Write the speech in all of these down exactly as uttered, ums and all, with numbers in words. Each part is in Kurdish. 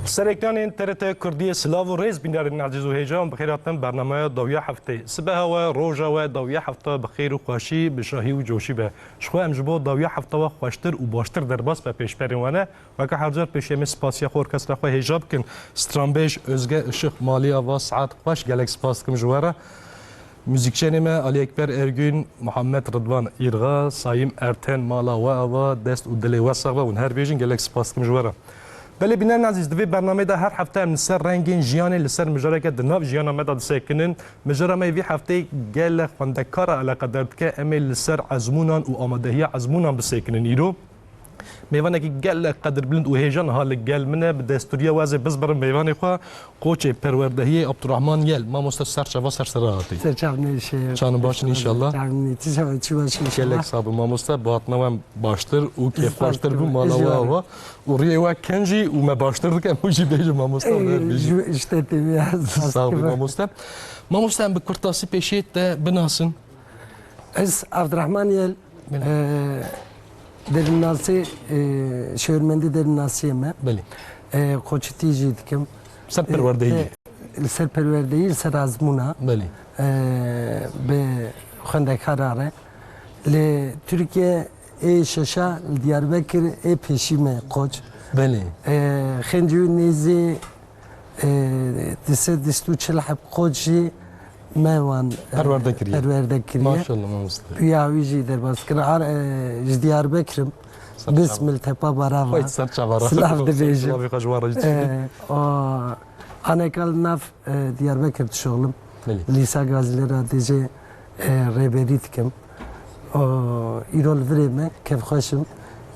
Serekdanên T R T Kurdiyê, silav û rêz bînerên ezîz û hêja, bi xêr hatin bernameya dawiya heftê. Sibeha we, roja we, dawiya hefta bi xêr û xweşî, bi şahî û coşî be. Ji xwe em ji bo dawiya hefta we xweştir û baştir derbas be pêşberên we ne. Weke her car pêşî em ê spasiya xwe orkestra xwe hêja bikin. Stranbêj Özge Işık, Malî Ava, Saet xweş, gelek spas dikim ji we re. Muzîkçenê me Alî Ekber Ergün, Muhammed Ridvan Îrxa, Sayim Erten, mala we ava, dest û dilê we sax be, hûn her bêjin, gelek spas dikim ji we re. Belê bînerên ezîz, di vê bernameyê de her hefte em li ser rengên jiyanê, li ser mijareke di nav jiyana me de disekinin. Mijara me yê vî hefteyê gelek xwendekara eleqedar dike, em ê li ser ezmûnan û amadehiya ezmûnan bisekinin îro. Mêvanekî gelek qedirbilind û hêja niha li gel min e. Bi destûriya we ez ê bizbirim mêvanê xwe, koçê perwerdehiyê Abdurrahman Yel. Mamoste, ser çava, ser sera hatî. Ser çavnê şey. Çanim baş in înşallah. Çavnê, tu çava, çi baş inşallah. Gelek sax bî mamoste, bi hatina we em baştir û kêfxweştir bû, mala we ava. Û riyê we kencî û me baştir dike, em jî bêjin mamoste, û me bêjin. Ji, ji te tê vê. Sax bî mamoste. Mamoste, em bi kurtasî pêşiyê te binasin. Ez Abdurrahman Yel, e, derinnasî, e, şêwirmendî derinnasiyê me. Belê. E, koçitî jî dikim. Ser perwerdehiyê. E, e, li ser perwerdehî, li ser ezmûna. Belê. E, bi xwendekara re. Li Tirkiye ê şeşa, li Diyarbekir ê pêşî me koç. Belê. E, xêncî wî nêzî, e, di sed û çil heb koç jî me wan, e, perwerde kiriye. Perwerde kiriye. Maşallah mamoste. Xuya wî jî derbas kir. Ar, e, ji Diyarbekir im. Bismil tepa barava. Xwey ser çava re. Silav dibêjim. Silavê xwe ji wan re jî dişînim. E, o, aneka li nav, e, Diyarbekir dişoxlim. Belê. Lîsa Gazî Lêra dê jî, e, rêberî dikim. O, îro li virê me, kêfxweş im.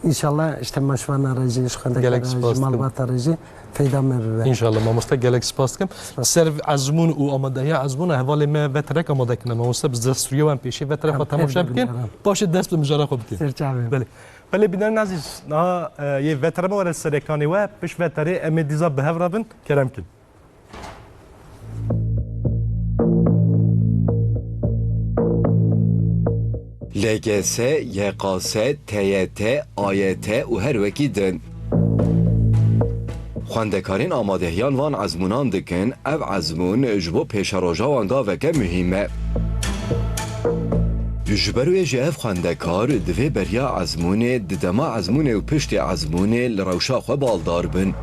Înşallah ji temaşvana re jî, ji xwendekara, ji malbata re jî feyda me bibe. Înşallah mamoste, gelek spas dikim. Spas. Ser ezmûn û amadehiya ezmûna hevalê me veterek amade kirine mamoste, bi destûriya we em pêşî veterek xwe temaşe bikin. Paşê dest bi mijara xwe bikin. Ser çavê. Belê. Belê bînerên ezîz, niha, e, yê vetere me were ser ekranê we, pişt veterê em ê dîza bi hev re bin, kerem kin. L G S, Y K S, T Y T, A Y T û her wekî din. Xwendekarên amadehiyan van ezmûnan dikin, ev ezmûn ji bo pêşeroja wan gaveke muhîm e. Ji ber wê jî ev xwendekar divê beriya ezmûnê, di dema ezmûnê û piştî ezmûnê li rewşa xwe baldar bin.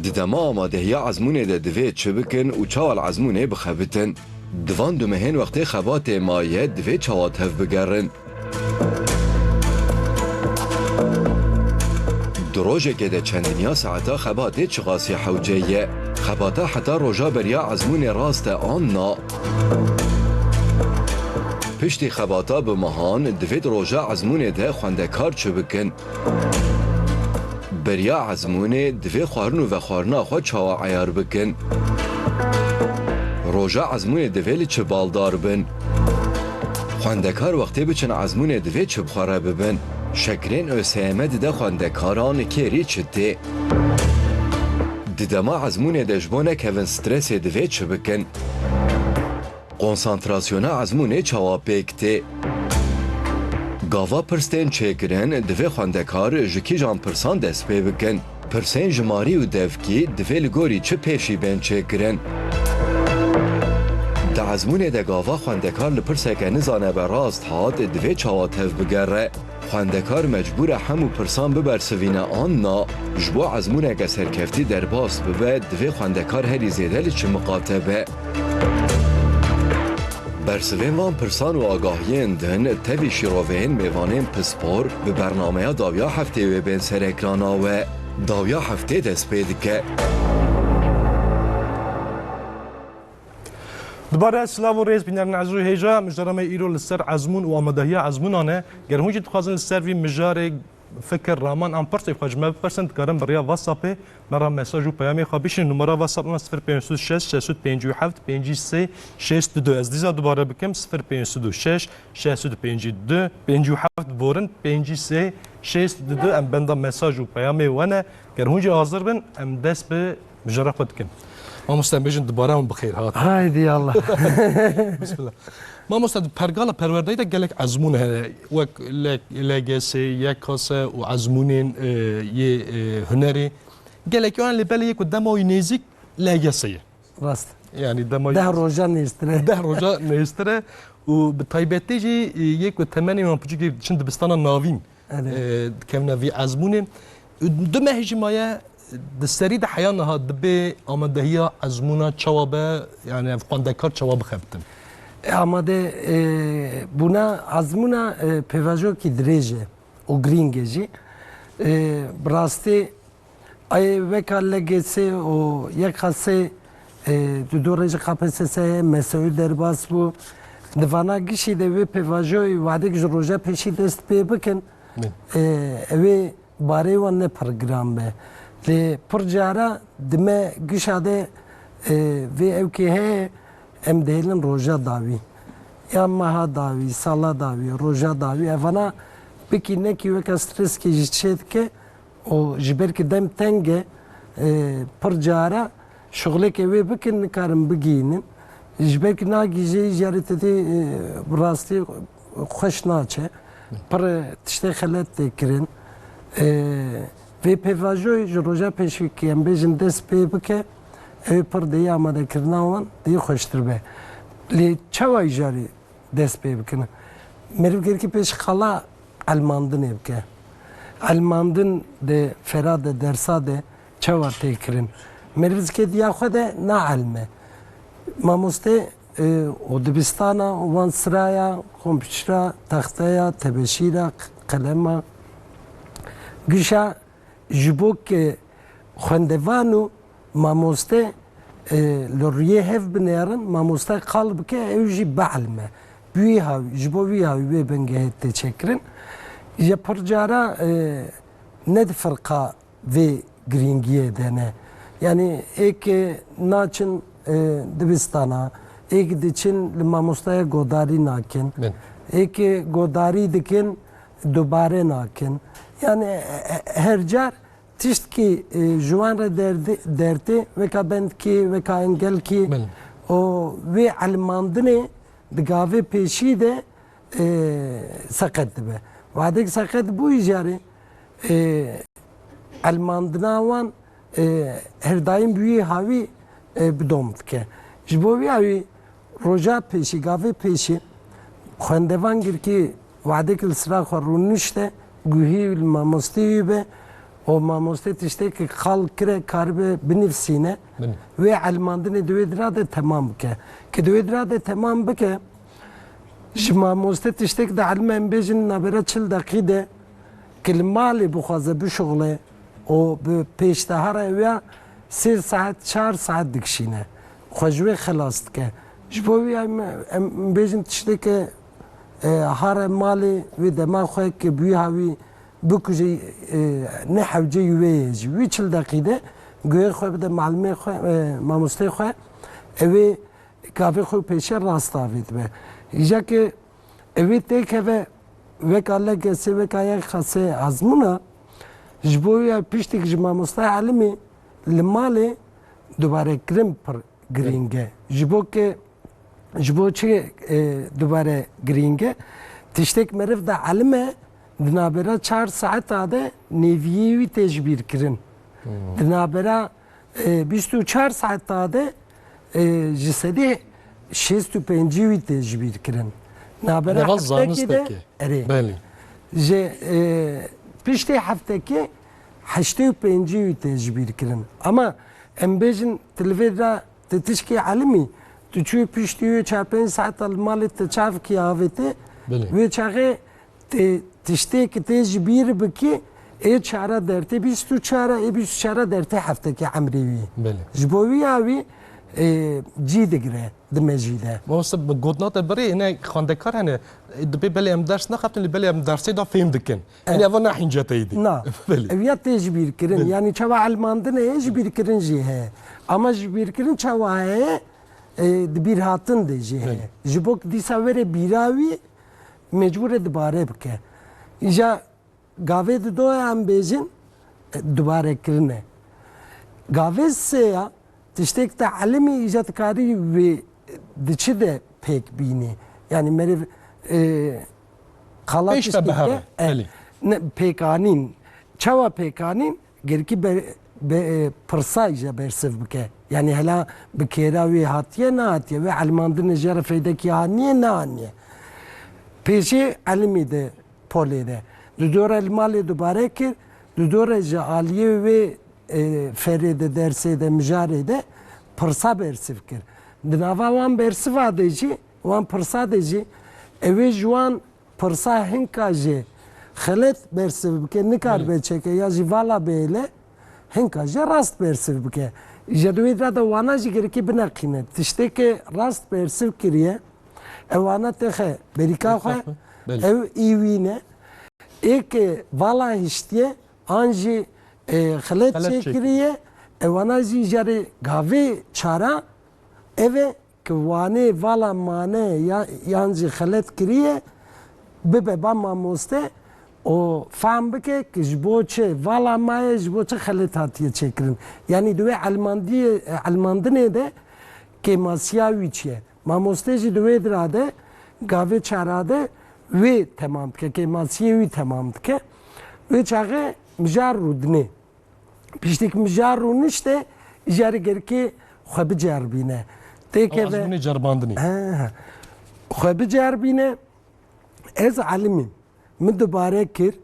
Di dema amadehiya ezmûnê de divê çi bikin û çawa li ezmûnê bixebitin. Di van du mehên wextê xebatê maye divê çawa tevbigerin. Di rojekê de çendiniya saeta xebatê çiqasî hewce ye? Xebata heta roja beriya ezmûnê rast e an na? Piştî xebata bi mehan divê di roja ezmûnê de xwendekar çi bikin? Beriya ezmûnê divê xwarin û vexwarina xwe çawa eyar bikin? Roja ezmûnê divê li çi baldar bin? Xwendekar wextê biçin ezmûnê divê çi bi xwe re bibin? Şekilên ÖSYM dide xwendekaran kêrî çi tê? Di dema ezmûnê de ji bo nekevin stresê divê çi bikin? Konsantrasyona ezmûnê çawa pêk tê? Gava pirs tên çêkirin, divê xwendekar ji kîjan pirsan dest pê bikin? Pirsên jimarî û devkî divê li gorî çi pêşî bên çêkirin? Di ezmûnê de gava xwendekar li pirseke nizane be rast hat, divê çawa tevbigere? Xwendekar mecbûr e hemû pirsan bibersivîne an na? Ji bo ezmûneke serkeftî derbas bibe, divê xwendekar herî zêde li çi miqate be? Bersivên van pirsan û agahiyên din tevî şîroveyên mêvanên pispor bi bernameya dawiya heftê wê bên ser ekrana we. Dawiya heftê dest pê dike. Dubare silav û rêz bînerên ezîz û hêja, mijara me îro li ser ezmûn û amadehiya ezmûnan e. Ger hûn jî dixwazin li ser vî mijarê fikir, raman an pirsê xwe ji me bipirsin, dikarin bi riya WhatsAppê me re mesaj û peyamê xwe bişînin. Numara WhatsApp me sifir pênc sed û şeş, şeş sed û pêncî û heft, pêncî sê, şêst û du. Ez dîsa dubare bikim, sifir pênc sed û şeş, şeş sed û pêncî û du, pêncî û heft borin, pêncî sê, şêst û du. Em benda mesaj û peyamê we ne. Ger hûn jî hazir bin, em dest bi mijara xwe dikin. Mamoste, em bêjin dubare hûn bi xêr hat. Haydi Allah. Bismillah. Mamoste, di pergala perwerdeyî de gelek ezmûn hene. Wek L-, L G S, Y K S û ezmûnên, e, yê, e, hunerê. Gelek yan lê belê yê ku dema wî nêzîk L G S ye. Rast. Yani dema Deh roja nêztir e. Deh roja nêztir e û bi taybetî jî, e, yê ku temenê wan piçûkê diçin dibistana navîn, Erê. e, dikevine vî ezmûnê. Du meh jî maye, di serî de heya niha dibe amadehiya ezmûna çawa be, yani ev xwendekar çawa bixebitin? E, amade, e, bûna ezmûna, e, pêvajoyekî dirêj e û girîng e jî. E, bi rastî, Ay weka L G S û Y K S, e, di dû rê jî K P S S ye, M S Ü derbas bû. Di vana gişî de wê pêvajoyê wadek ji roja pêşî dest pê bikin. Min. E, ew ê barê wan ne pir giran be. Lê pir cara di me gişa de, e, vê ewkê heye, em dihêlin roja dawî. Ya meha dawî, sala dawî, roja dawî. Evana bikî nekî weka streskê jî çêdike. û ji ber ku dem teng e, e, pir cara şixuleke wê bikin, nikarin bigihînin. Ji ber ku nagihîje, îjarê te dê, e, bi rastî xweş naçe. Pir tiştê xelet tê kirin. E, vê pêvajoyê ji roja pêşî ku em bêjin dest pê bike, ew pir dê amadekirina wan dê xweştir be. Lê çawa îjarê dest pê bikin. Meriv gerkî pêş xala elmandinê bike. Elmandin di fera de, dersa de çawa tê kirin? Meriv zikê diya xwe de naelme. Mamoste, e, û dibistana wan siraya, kompûtera, texteya, tebeşîra, qelema. Gişa Ji bo ke xwendevan û mamoste, e, li rûyê hev binêrin, mamoste qal bike, ew jî bielme. Bi wî hawî, ji bo wî hawî wê bingehê tê çêkirin. Ya pir cara, e, ne di firqa vê girîngiyê de ne. Yanî êk naçin, e, dibistana, êk diçin li mamosteya godarî nakin. Bin. Êk godarî dikin, dubare nakin. Yani, e, e, her car tiştkî, e, ji wan re derdi-, dertê, weka bendkî, weka engelkî, Belê. û wê elmandinê di gavê pêşî de, e, seqet dibe. Wadek seqet bûyî jarê, e, elmandina wan, e, her daîm bi wî hawî, e, bi dom dike. Ji bo wî hawî roja pêşî, gavê pêşî xwendevan girkî wadek li sira xwe rûnişte, guhî li mamostê wî be û mamoste tiştekî qal kire karibe binivsîne. Binî. Wê elmandinê di wê dira de temam bike. Ke di wê dira de temam bike, Ji mamoste tiştek dielime, em bêjin nabera çil deqî de, ki li malê bixwaze bişuxule û bi pêştehara wê ya sê saet, çar saet dikişîne. Xwe ji wê xelas dike. Ji bo wî em, em bêjin tişteke, e, hare malê wê dema xwe ki bi wî hawî bikuje, e, ne hewceyî wê ye jî. Wî çil deqî de guhê xwe bide malimê xwe, e, mamostê xwe. Ew ê gavê xwe pêşe rast avêtibe. Îja ke ew ê têkeve weka L G S, weka Y K S azmûna, ji bo ya piştîk ji mamosta elimî li malê dubarekirin pir girîng e. Ji bo ke, ji bo çi, e, dubare girîng e? Tiştek meriv de elime, di nabera çar saeta de nêviyê wî tê ji bîr kirin. Hmm. Di nabera E, bîst û çar saeta de, e, ji sedî şêst û pêncî wî tê ji bîr kirin. Nabera Deva heftekî de, zanisteke. Erê. Belê. Ji, e, piştê heftekê heştê û pêncî wî tê ji bîr kirin. Ama em bêjin, tu li vê de, tu tişkî elimî, tu çûyî piştî wê çar pênc saeta li malê te çavkî avêtê, Belê. wê çaxê Tê, tiştê ki tê ji bîr bikî, ê çara dertê bîst û çar e, ê bîst û çar e dertê heftekê emrê wî. Belê. Ji bo wî ya wî, e, cî digire di mejî de. Mamoste, bi gotina te birê, hine xwendekar hene, e, dibê belê em ders naxebtin, lê belê em dersê de fêm dikin. E. Hine eva nahînce te yê dî. Na. Belê. Ev ya tê ji bîr kirin. Belê. Yani çawa elmandin heye, ji bîr kirin jî heye. Ama ji bîr kirin çawa heye, e, di bîr hatin de jî heye. Belê. Ji bo ku dîsa were bîra wî, mecbûr e dubare bike. Îja gavê didoya em bêjin, e, dubare kirine. Gavê sêya, Tiştek te elimî îca dikarî wê di çi de pêk bînî? Yanî meriv, e, qala Pêş ve tiştek biheve, de, e, belê. ne, pêkanîn. Çawa pêkanîn? Gerkî be, be, e, pirsa îca bersiv bike. Yanî hela bi kêra wê hatiye, nehatiye, wê elmandinê jê re feydekî haniye, nehaniye. Pêşê elimî de polê de. Di dore li malê dubare kir, di dore ji aliyê wê, e, ferê de, dersê de, mijarê de pirsa bersiv kir. Di nava wan bersiva de jî, wan pirsa de jî, ew ê ji wan pirsa hinka jê xelet bersiv bike, nikaribe Belê. çêke ya jî vala bêle, hinka jê rast bersiv bike. Ji di wê dira de wana jî gerekî bineqîne. Tiştê ke rast bersiv kiriye, ewana texe berîka xwe, Berîka xwe, belê. ew î wî ne. Ê ke vala hiştiye, an jî, e, xelet Xelet çêkiriye. çêkiriye, ewana jî jarê gavê çara ev e ke wanê vala mane ya, yan jî xelet kiriye, bibe ba mamoste û fehm bike ke ji bo çi vala maye, ji bo çi xelet hatiye çêkirin. Yanî di wê elmandiyê, elmandinê de kêmasiya wî çi ye? Mamoste jî di wê dira de gavê çara de wê temam dike, kêmasiyê wî temam dike. Wê çaxê mijar rûdinê. Piştî ku mijar rûnişte, îcarê gerkê xwe bicerbîne. Têkeve Ew ezmûnê cerbandinê. He, he. Xwe bicerbîne, ez elimîm. Min dubare kir,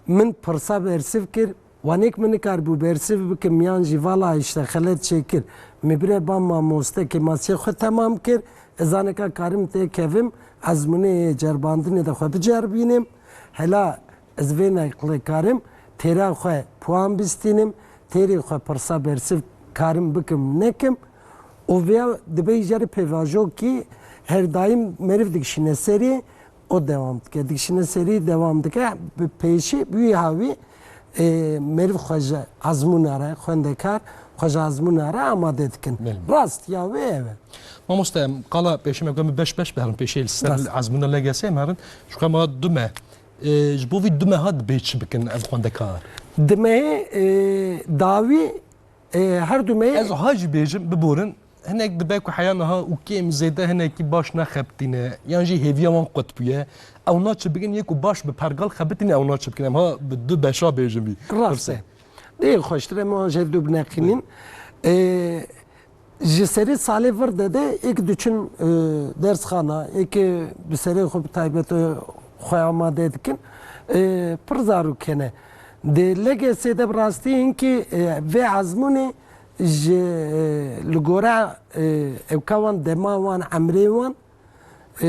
min pirsa bersiv kir, wanêk min nikaribû bersiv bikim yan jî vala işte xelet çêkir. Min bire ba mamoste kêmasiyê xwe temam kir, ez zaneka karim têkevim, ezmûnê cerbandinê de xwe bicerbînim. Hela ez vê neqlê karim têra xwe puan bistînim, têrê xwe pirsa bersiv karim bikim nekim. Û vêya dibe îcarê pêvajo kî her daîm meriv dikişîne serî, o dewam dike, dikişîne serî dewam dike, bi pêşî bi wî hawî, e, meriv xwe ji ezmûna re, xwendekar xwe ji ezmûna re amade dikin. Belê. Rast ya wê ev e. Mamoste, em qala pêşî me got, em beş beş biherin pêşê li ser Rast. ezmûna L G S'ê em herin. Ji xwe me du meh. E, ji bo vî du meha dibê çi bikin ev xwendekar? Di mehê, e, dawî, e, her du mehê Ez ha jî bêjim, biborin, hinek dibe ku heya niha û kêm zêde hinekî baş nexebitîne, yan jî hêviya wan qut bûye. Ew na çi bikin, yê ku baş bi pergal xebitîne, ew na çi bikin. Em ha bi du beşa bêjim vî. Rast e. Dê xweştir em an jê du bineqînin. E, Ji serê salê vir de de êk diçin, e, dersxana, êk bi serê xwe bi taybet, e, xwe amade dikin, e, pir zarok hene. Di L G S'ê de bi rastî hinkî, e, vê ezmûnê ji, e, li gora, e, ewka wan, dema wan, emrê wan, e,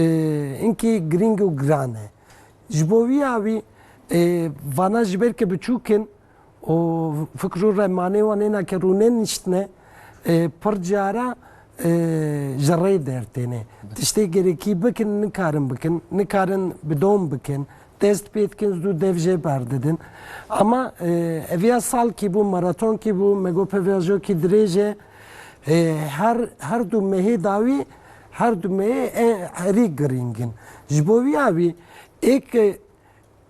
hinkî girîng û giran e. Ji bo wî ya wî, e, vana ji ber ke biçûk in û fikr û remanê wan êna ke rûnê niştine, e, pir cara, e, ji rê dertêne. Tiştê gerekî bikin, nikarin bikin, nikarin bi dom bikin, dest pê dikin, zû dev jê berdidin. Ama, e, eviya salkî bû, maratonkî bû, me got pevajokî dirêj e. E, her, her du mehê dawî, her du mehê, e, herî girîng in. Ji bo wî ya wî, êk, e,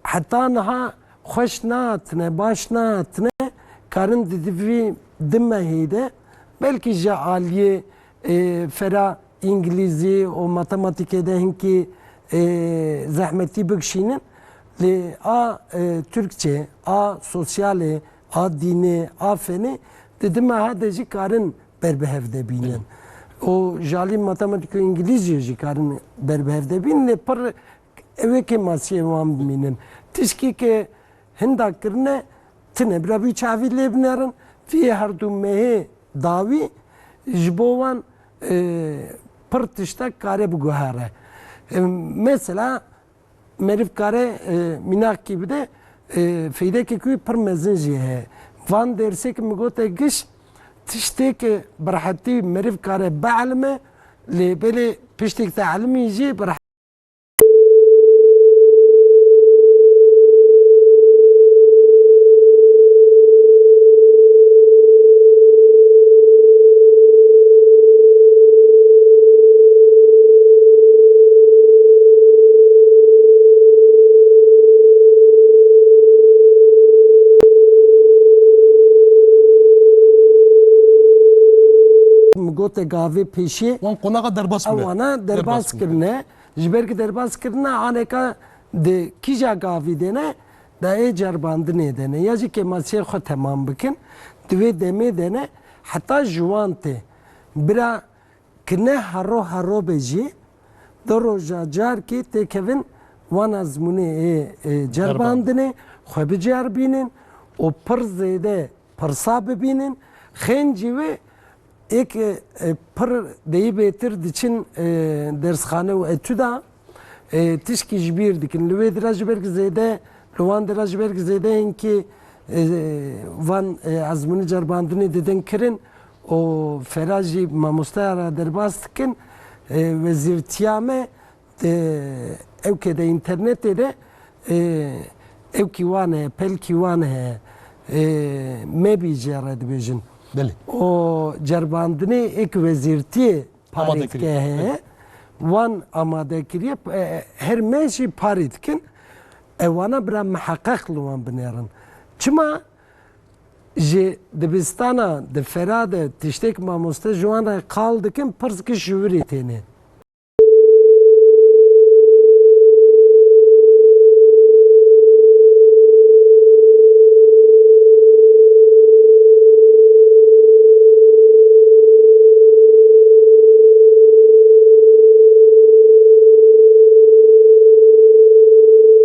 heta niha xweş nehatine, baş nehatine, karin di, di vî di mehê de belkî ji aliyê, e, fera îngilîzî û matematîkê de hinkî, e, zehmetî bikişînin. Lê a, e, Tirkçe, a sosyalê, a dînê, a fenê di di meha de jî karin ber bi hev de bînin. Û ji alî matematîk û îngilîzcê jî karin ber bi hev de bînin. Lê pir Ew ê kêmasiyê wan bimînin. Tişkî ke hinda kirine tine. Bira bî çavî lê binerin. Vî her du mehê dawî ji bo wan, e, pir tiştek kare biguhere. E, mesela meriv kare, e, mînakî bide, e, feydekê ku pir mezin jî heye. Van dersê ki min gote giş, tiştê ki bi rehetî meriv kare bielime, lê belê piştî te elimî jî bi gote gavê pêşiyê. Wan qonaxa derbas bûne. Ew wana derbas kirine. Ji ber ki derbas kirine, aneka di kîja gavî de ne, da ê ceribandinê de ne. Ya jî kêmasiyê xwe temam bikin. Di vê demê de ne, heta ji wan tê. Bira ki ne hero hero be jî, du roja carkê têkevin wan ezmûnê ê, ê, ceribandinê xwe biceribînin û pir zêde pirsa bibînin. Xêncî wê ê ke, e, pir deyî bêtir diçin, e, dersxane û etûda, e, tişkî ji bîr dikin. Li wê dira ji ber zêde, li wan dira ji ber zêde hinkî, e, van, e, ezmûnî ceribandinê didin kirin û fera jî mamosteya re derbas dikin. E, wezîrtiya me, e, ew ke de înternetê de, e, ewkî wan heye, pelkî wan heye, e, mebî jê re dibêjin. Belê. Û ceribandinê êk wezîrtiyê parê dike heye. Belê. Wan amade kiriye, e, her me jî parê dikin. Ewana bira miheqeq li wan binêrin. Çima ji dibistana di fera de tiştek mamoste ji wan re qal dikin, pirs ki ji wirî têne.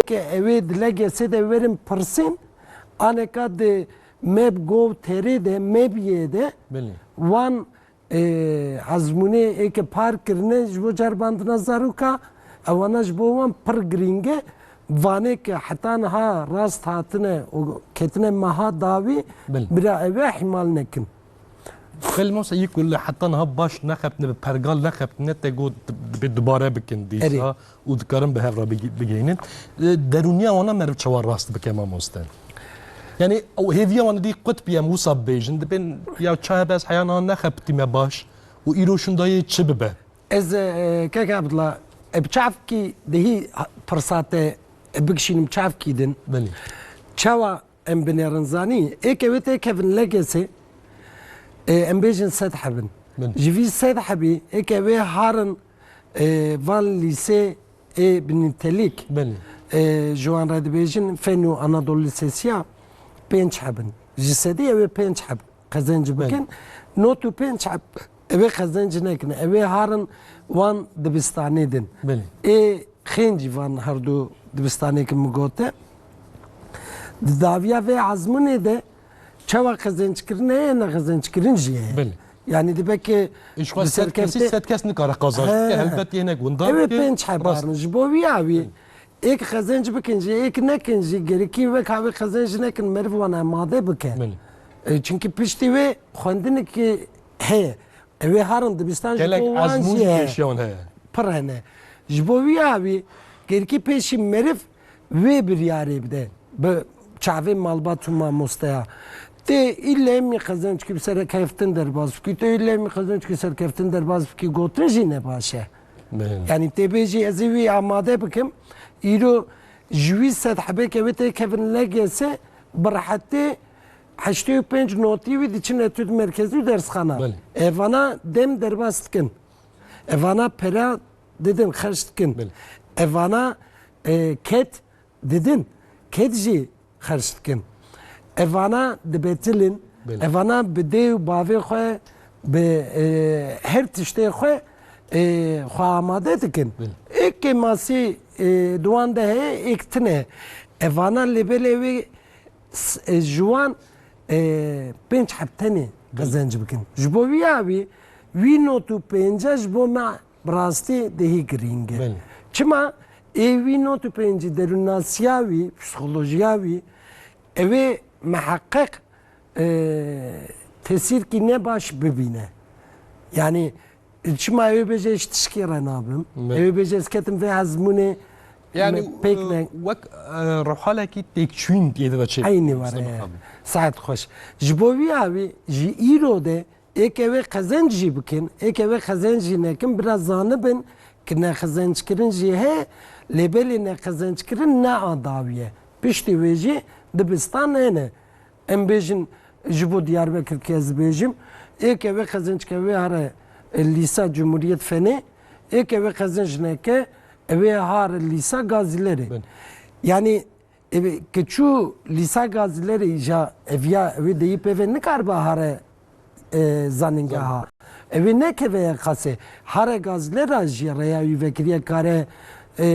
Ke ew ê di L G S'ê de werin pirsên, aneka di meb gov terê de, mebiyê de, belê, wan, e, ezmûnê ê ke par kirine ji bo ceribandina zaroka, ewana ji bo wan pir girîng e. Vanê ke heta niha rast hatine û ketine meha dawî, belê, bira ew ê ihmal nekin. Xêl masa yê ku li heta niha baş nexebitine, bi pergal nexebitine, te got dibê dubare bikin dîsa. Erê. Û dikarin bi hev re bigi-, bigihînin. E, derûniya wana meriv çawa rast bike, mamoste? Yanî ew hêviya wan dî qut bî, em wisa bibêjin, dibên ya çi hebe ez heya niha nexebitîme baş û îro şûnda yê çi bibe? Ez, e, kek Abdullah, e, bi çavkî dihî ha-, pirsa te, e, bigişînim çavkî din. Belê. Çawa em binêrin zanî? Ê ke wê têkevin L G S'ê, e, em bêjin sed hebin. Belê. Ji vî sed hebî, ê ke wê harin, e, van lîsê ê bi nîtelîk, belê, e, ji wan re dibêjin Fen û Anadolu Lisesiya, pênc hebin. Ji sedî ew ê pênc heb qezenc bikin. Belê. Not û pênc heb ew ê qezenc nekin. Ew ê harin wan dibistanê din. Belê. Ê xêncî van herdu dibistanê ke min gote. Di dawiya vê ezmûnê de çawa qezenc kirine ye, ne qezenc kirin jî heye. Belê. Yanî dibe ke Îşxwe bi sed kesî serkefte-, sed kes nikare qazanc bike, he, helbet yê ne winda bike. Ew ê pênc heb harin. Ji bo wî ya wî, belê, êk qezenc bikin jî, êk nekin jî, gerekî wek havê qezenc nekin, meriv wan amade bike. Belê. E, çimkî piştî wê xwendinekî heye. Ew ê harin dibistan ji bo wan jî heye. Gelek ezmûn jî pêşiya wan heye. Pir hene. Ji bo wî ya wî, gerekî pêşî meriv wê biryarê bide. Bi çavê malbat û mamosteya. Tê îlle em ê qezenc kî bi serkeftin derbas bikî, tê îlle em ê qezenc kî serkeftin derbas bikî, gotin jî ne baş e. Belê. Yanî tê bêjî ez ê wî amade bikim. Îro ji wî sed hebê ke wê têkevin L G S'ê, bi rehetî heştê û pênc notî wî diçin etûd merkezî û dersxana. Belê. Evana dem derbas dikin. Evana pera didin, xerc dikin. Belê. Evana, e, ket didin, ket jî xerc dikin. Evana dibetilin, belê, evana bi dê û bavê xwe, bi, e, her tiştê xwe, e, xwe amade dikin. Belê. Êk kêmasî, e, di wan de heye, êk tune. Evana lêbelê wê s-, e, ji wan, e, pênc heb tenê qezenc bikin. Ji bo wî ya wî, wî not û pênce ji bo me bi rastî dehî girîng e. Belê. Çima? Ê wî not û pêncî derûnnasiya wî, psîkolojiya wî, ew ê miheqeq, e, tesîrkî ne baş bibîne. Yanî, çima ew ê bêje, ji tişkî re nabim? Me- Ew ê bêje, ez ketim vê ezmûnê, yanî, me pêk, e, ne- wek, e, ruhhalekî têkçûyîn yê de çê. Eynî were. Mustafa abi. Saet xweş. Ji bo wî ya wî, ji îro de êk ew ê qezenc jî bikin, êk ew ê qezenc jî nekin, bira zanibin ki nexezenckirin jî heye, lê belê nexezenckirin ne a dawî ye. Piştî wê jî dibistan hene. Em bêjin, ji bo Diyarbekirkê ez dibêjim, êk ew ê qezenc ke wê here e, Lîsa Cumhuriyet Fenê, êk ew ê qezenc neke, ew ê hare Lîsa Gazîlerê. Bin. Yanî, e, ke çû Lîsa Gazîlerê îja eviya ew ê deyî pê ve nikariba hare, e, zanîngeha. Zanîn. Ew ê nekeve qasê. Hare Gazîlera jî rêya wî vekiriye kare, e,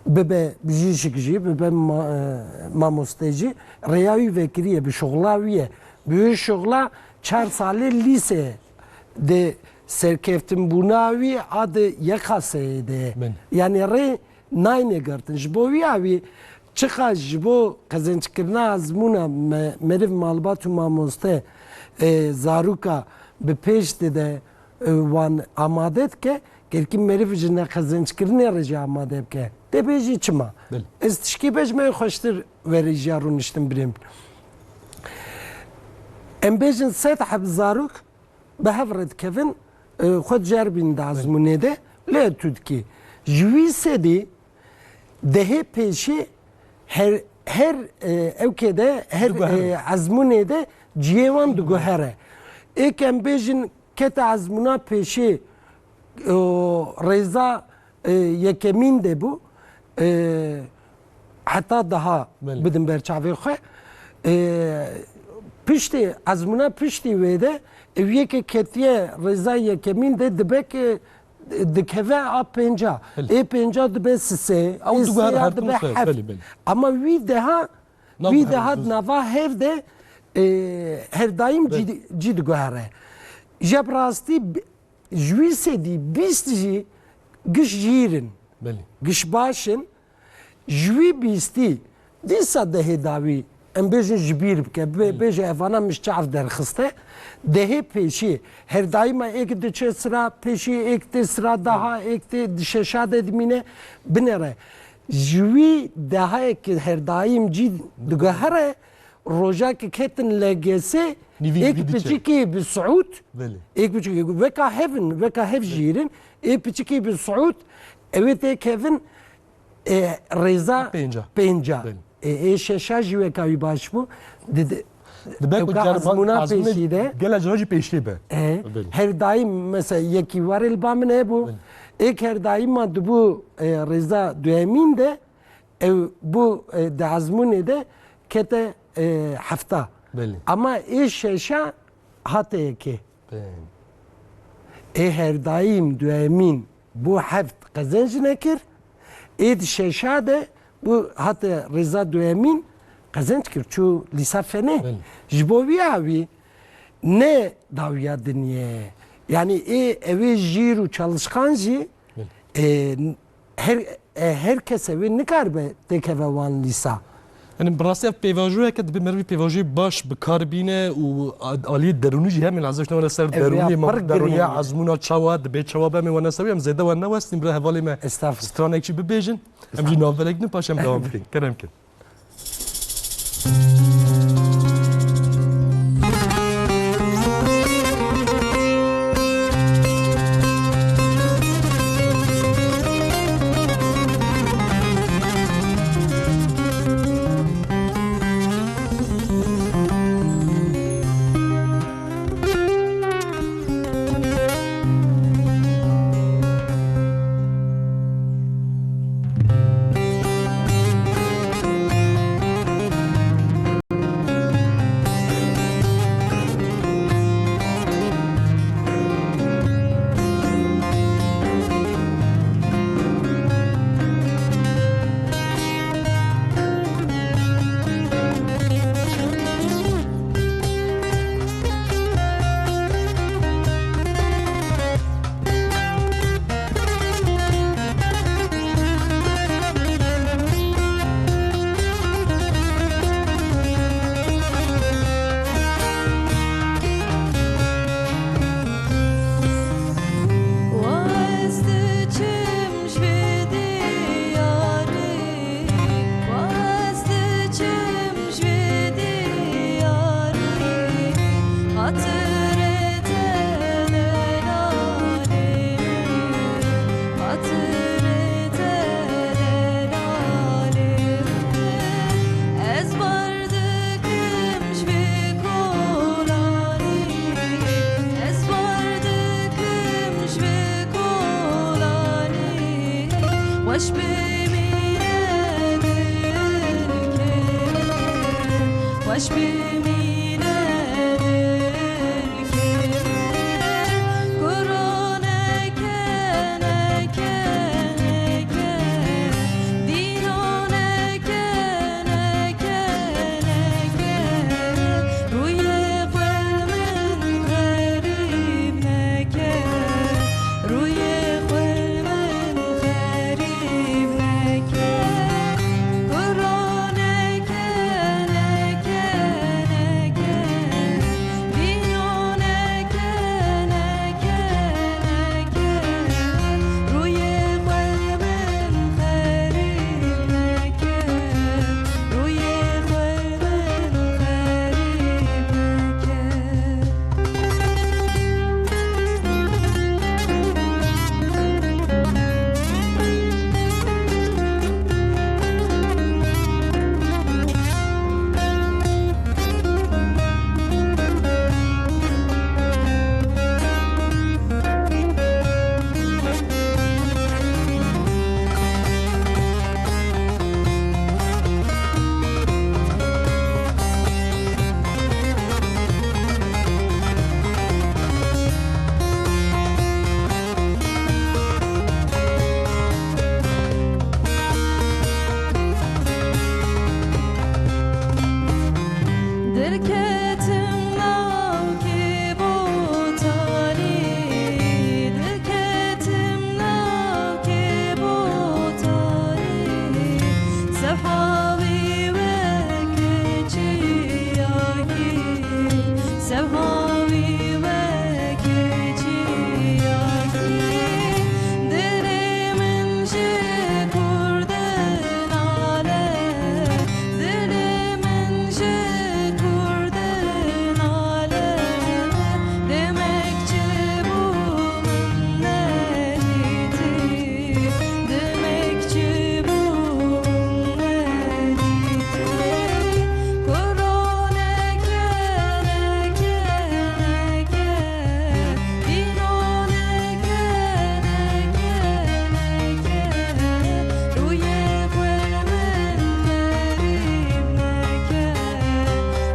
bibe bijîşik jî, bibe ma-, e, mamoste jî. Rêya wî vekiriye, bi şuxla wî ye. Bi wî şuxla çar salê lîse de serkeftinbûna wî a di yê qaseyê de ye. Bin. Yanî rê nayne girtin. Ji bo wî ya wî çiqas ji bo qezenckirina ezmûna me-, meriv malbat û mamoste, e, zaroka bi pêş dide, e, wan amade dike, gerkî meriv ji neqezenckirinê re jî amade bike. Tê bêjî çima? Belê. Ez tişkî bêjim, ê xweştir were ji ya rûniştin birêm. Em bêjin sed heb zarok bi hev re dikevin, e, xwe diceribînin di ezmûnê de, lê tu dikî. Ji wî sedî dehê pêşî her, her, e, ewkê de, her, Diguhere. e, ezmûnê de cihê wan diguhere. Êk em bêjin kete ezmûna pêşî, e, rêza, e, yekemîn de bû. E, heta daha Belê. bidin ber çavê xwe. E, piştî, ezmûna piştî wê de, ew yekê ketiye rêza yekemîn de dibe ke dikeve a pênca. Belê. Ê pênca dibe sisê, Ew ê diguhere sêya her tim dibe sê, heft. belê, belê. Ama wî deha, Nav wî her deha tim sê. nava hev de, e, her daîm Belê. cî, cî diguhere. Jeb rastî bi-, ji wî sedî bîst jî giş jîr in. Belê. Giş baş in. Ji wî bîstî dîsa dehê dawî, em bêjin ji bîr bike, bê-, Belê. bêje evana min ji çav derxiste. Dehê pêşî her daîma êk diçe sira pêşî, êk tê sira daha, êk tê di şeşa de dimîne. Binere. Ji wî dehayê ki her daîm cî diguhere, roja ki ketin L G S, Nîvî êk nîvî diçe. piçikî bi siûd, Belê. êk piçikî weka hev in, weka hev jîr in, ê piçikî bi siûd, ew ê tê kevin, e, rêza Pênca. pênca. Belê. E, ê şeşa jî weka wî baş bû. Di, di, Dibe ku ewka ceriband ezmûna ezmûnê pêşî de. gele cara jî pêşî be. E, Belê. her daîm mesela yekî warê li ba min hebû. Belê. Êk her daîma dibû, e, rêza duyemîn de, Ew bû, e, di ezmûnê de kete, e, hefta. Belê. Ama ê şeşa hate yekê. Belê. Ê her daîm duyemîn bû heft qezenc nekir. Ê di şeşa de bû hate rêza duyemîn qezenc kir. Çû lîsa fenê. Belê. Ji bo vî ya wî ne dawiya dinyê. Yanî ê ew ê jîr û çalışkan jî, Belê. e, her, e, her kes ew ê nikaribe têkeve wan lîsa. Yani bi rastî ev pêvajoyeke dibe meriv vî pêvajoyê baş bi kar bîne û a-, aliyê derûnî jî heme lazim işte wana ser Ev ya derûnî, pir derûniya girîng e. ezmûna çawa dibe çawa be em ê wana ser em zêde wan newestin bira hevalê me Estağfurullah. stranek jî bibêjin. Em jî navberek din paş em dewam bikin. Kerem kin. Eş bimîne dilkê min, kuro neke, neke, neke, dîno neke, neke, neke, rûyê xwe min xerîb neke, rûyê xwe min xerîb neke, kuro neke, neke, neke, dîno neke, neke, neke, rûyê xwe min xerîb neke, rûyê xwe min xerîb neke. Derketim navkê botanî, derketim navkê botanî, sefa wî weke çiyakî, sefa wî weke çiyakî, dilê min ji kurdin ale. Dilê min ji kurdin ale, demek çi bû min nedîtî, demek çi bû min nedîtî. Kuro neke, neke, neke, dîno neke, neke, neke, rûyê xwe min xerîb neke,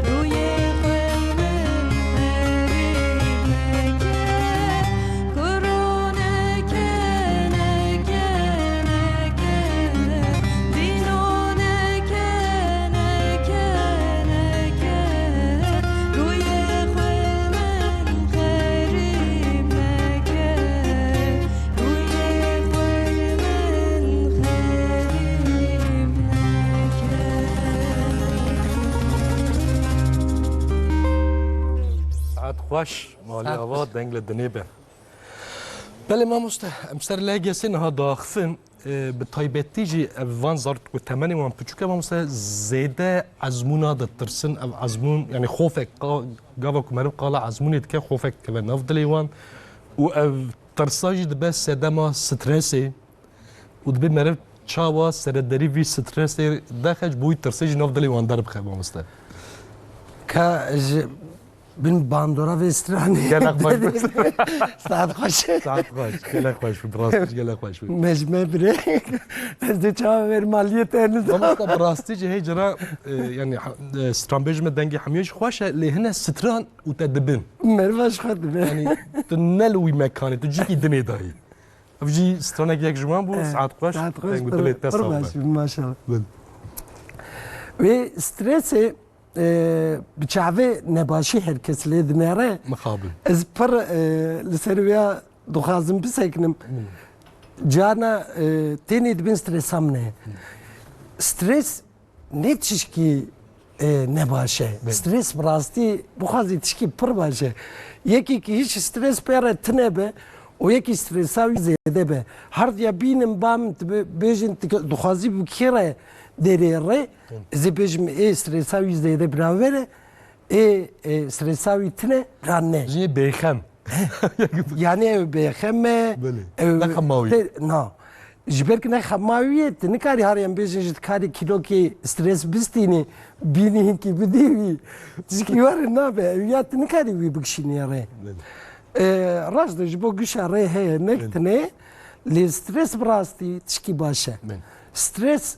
rûyê xwe min xerîb neke, kuro neke, neke, neke, dîno neke, neke, neke, rûyê xwe min xerîb neke, rûyê xwe min xerîb neke. Saet xweş, malê Saet ava, xweş. Deng li dinê be. Belê mamoste, em ser L G S niha diaxivin. E, bi taybetî jî ev van zarok ku temenê wan piçûk e, mamoste, zêde ezmûna ditirsin. Ev ezmûn, yanî xofek, qa-, gava ku meriv qala ezmûnê dike, xofek dikeve nav dilê wan. Û ev tirsa jî dibe sedema stresê. Û dibê meriv çawa serederî vî stresê dexe, ji bo wî tirsê jî nav dilê wan derbixe, mamoste. Ka ji bin bandora vê stranê. Gelek xweş be. Saet xweş. Saet xweş. Gelek xweş be. Bi rastî jî gelek xweş be. Me ji me bire. Ez dê çawa ver maliyê te nizam. Mamoste, bi rastî jî hey cara, e, yanî, ha-, e, stranbêj me dengê hemiyê jî xweş e, lê hine stran û te dibin. Meriva ji xwe dibe. Yanî tu ne li wî mekanê, tu cîkî dinê dayî. Ev jî stranek yek ji wan bû, Eh, saet xweş, saet xweş, deng û pir, dilê te pir sax baş be. Bû, maşallah. Bin. Wê stresê, e, bi çavê nebaşî her kes lê dinêre. Mixabin. Ez pir, e, li ser wê dixwazim bisekinim. Bin. Carna, e, tenê dibin stresa min e. Stres ne tişkî, e, ne baş e. Belê. Stres bi rastî bixwazî tişkî pir baş e. Yekî ki hiç stres pê re tine be û yekî stresa wî zêde be. Her diya bînin ba min, tu bê-, bêjin tu ke-, dixwazî bi kê re derê re, Hı. ez ê bêjim ê stresa wî zêde bira were, ê, e, stresa wî tine bira ne. Jiyê bêxem. Yani ew bêxem e, Belê. Ew Ne xema wî. te-, na. Ji ber ku ne xema wî ye, tu nikarî, her em bêjin, ji dikarî kîlokê stres bistînî, bînî hinkî bidî wî. Tişkî were nabe, ew ya tu nikarî wî bikişînî rê. Belê. E, rast e, ji bo gişa rê heye, nek Belê. tenê, lê stres bi rastî tişkî baş e. Belê. Stres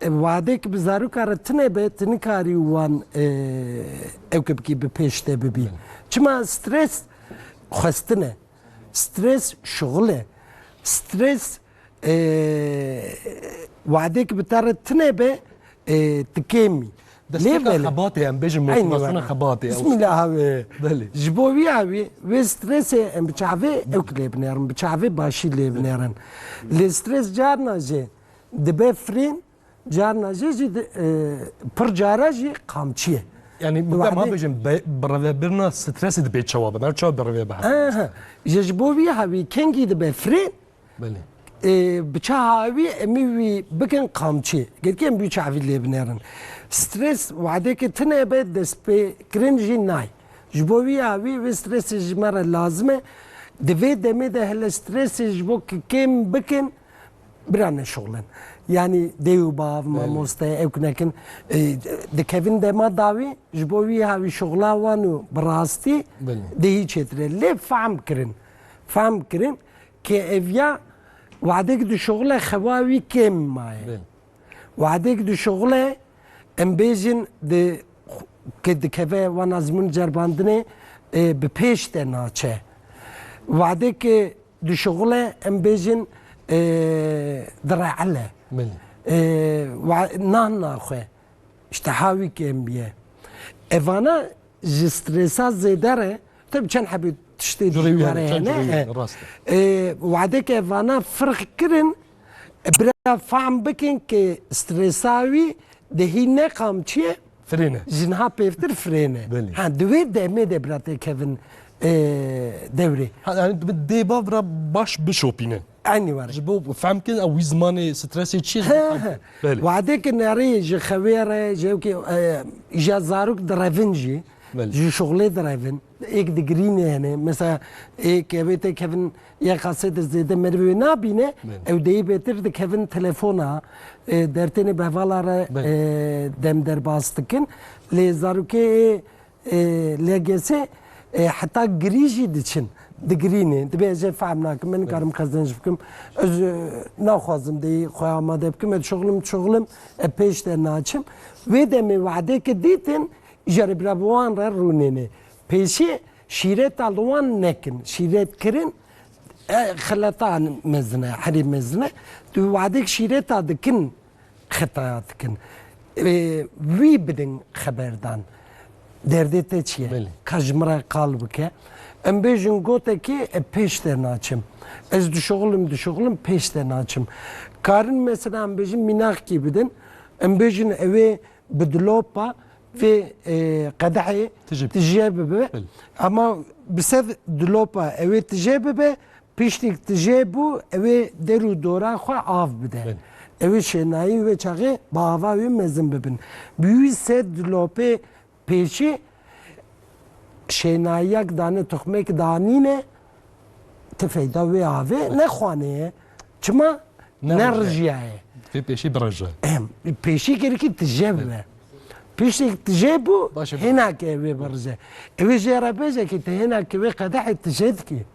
E, wadek bi zaroka re tune be, tu nikarî wan, e, ew ke bikî bi pêş te bibî. Çima stres xwestin e. Stres şixul e. Stres, e, wadek bi te re tune be, e, tu kêmî. Destpêka xebatê, em bêjin motivasyona xebatê. Bismillah abi. Belê. Ji bo wî abi, wê stresê em bi çavê ew lê binêrin, bi çavê başî lê binêrin. Lê stres carna jî dibe firên, carna jî jî di, e, pir cara jî qamçî ye. Yani, bi ma bêjin, birevebirina stresê dibê çawa be, me çawa bireve bihe. Aha. Ji, ji bo wî hawî kengî dibe firên, Belê. E, bi çi hawî em ê wî bikin qamçî. Gelkî em bi çavî lê binêrin. Stres wadeke tune be destpêkirin jî nayê. Ji bo wî hawî wê stresê ji me re lazim e. Di vê demê de hele stresê ji bo ki kêm bikin, bira neşuxulin. Yanî dê û bav, Belê. mamoste, ew nekin. E, dikevin dema dawî, ji bo wî hawî şuxula wan û bi rastî Belê. dê hî çêtir e. Lê fehm kirin. Fehm kirin. Ke ev ya wadek dişuxule xewa wî kêm maye. Belê. Wadek dişuxule em bêjin di, ke dikeve wan azmûn cerbandinê, e, bi pêş de naçe. Wadek dişuxule em bêjin, e, direele. Belê. E, wa-, nah naxwe. Îşte hawî kêm biye. Evana ji stresa zêde re, tabi çend hebî tiştê Curê wî hene, dijware çend hene, curê wî he. hene, rast e. E, wadeke vana firq kirin, bira fehm bikin ke stresa wî dehî ne qamçiye, Firêne. ji niha pêvtir firêne. Belê. Ha, di wê demê de bira têkevin, e, dewrê. Ha, yani bi dê ba bira baş bişopîne. Eynî were. Ji bo fehm kirin, ew wî zimanê stresê çi ye, ji bo He, fehm he. kirin. Belê. Wadeke nerê ji xewê re, ji ewkê, e, îja zarok direvin jî, Belê. ji şuxulê direvin, êk digirînê hene. Mesela, êk ewê tê kevin, yê qasê de zêde merivê nabîne, Belê. ew deyî bêtir dikevin telefona, e, dertênê bi hevala re, Belê. e, dem derbas dikin. Lê zarokê ê e, L G S, e, heta girî jî diçin, digirînin. Dibê ez ê fehm nakim, min nikarim qezenc bikim. Ez, e, naxwazim dê xwe amade bikim, ez şixulim, şixulim, e, pêş de naçim. Wê demê wadeke dîtin, îjarê bira bi wan re rûnêne. Pêşî şîreta li wan nekin. Şîret kirin, e, xileta mezin e, herî mezin e. Tu wadek şîreta dikin, xetaya dikin. E, wî bidin xeberdan. Derdê te çi ye? Belê. Ka ji min re qal bike. Em bêjin gotekê, e, pêş de naçim. Ez dişuxulim, dişuxulim, pêş de naçim. Karin mesela em bêjin mînaxkî bidin. Em bêjin ewê bi dilopa vê, e, qedehê Tije. tije bibe. Belê. Ama bi sev dilopa ewê tije bibe, Piştîk tu jê bû, ew ê der û dora xwe av bide. Belê. Ew ê şênayî wê çaxê bi ava wê mezin bibin. Bi wî sed dilopê pêşî şênayiyak dane, toxmek danîne, ti feyda wê avê nexwane ye. Çima? Nerije. Nerijiyaye. Vê pêşî birije. Em, pêşî gerekî tije bibe. Piştîk tije bû, Baş e, hênakê wê birije. Ew ê jê re bêje ki tu hênakê wê qedehê tije dikî.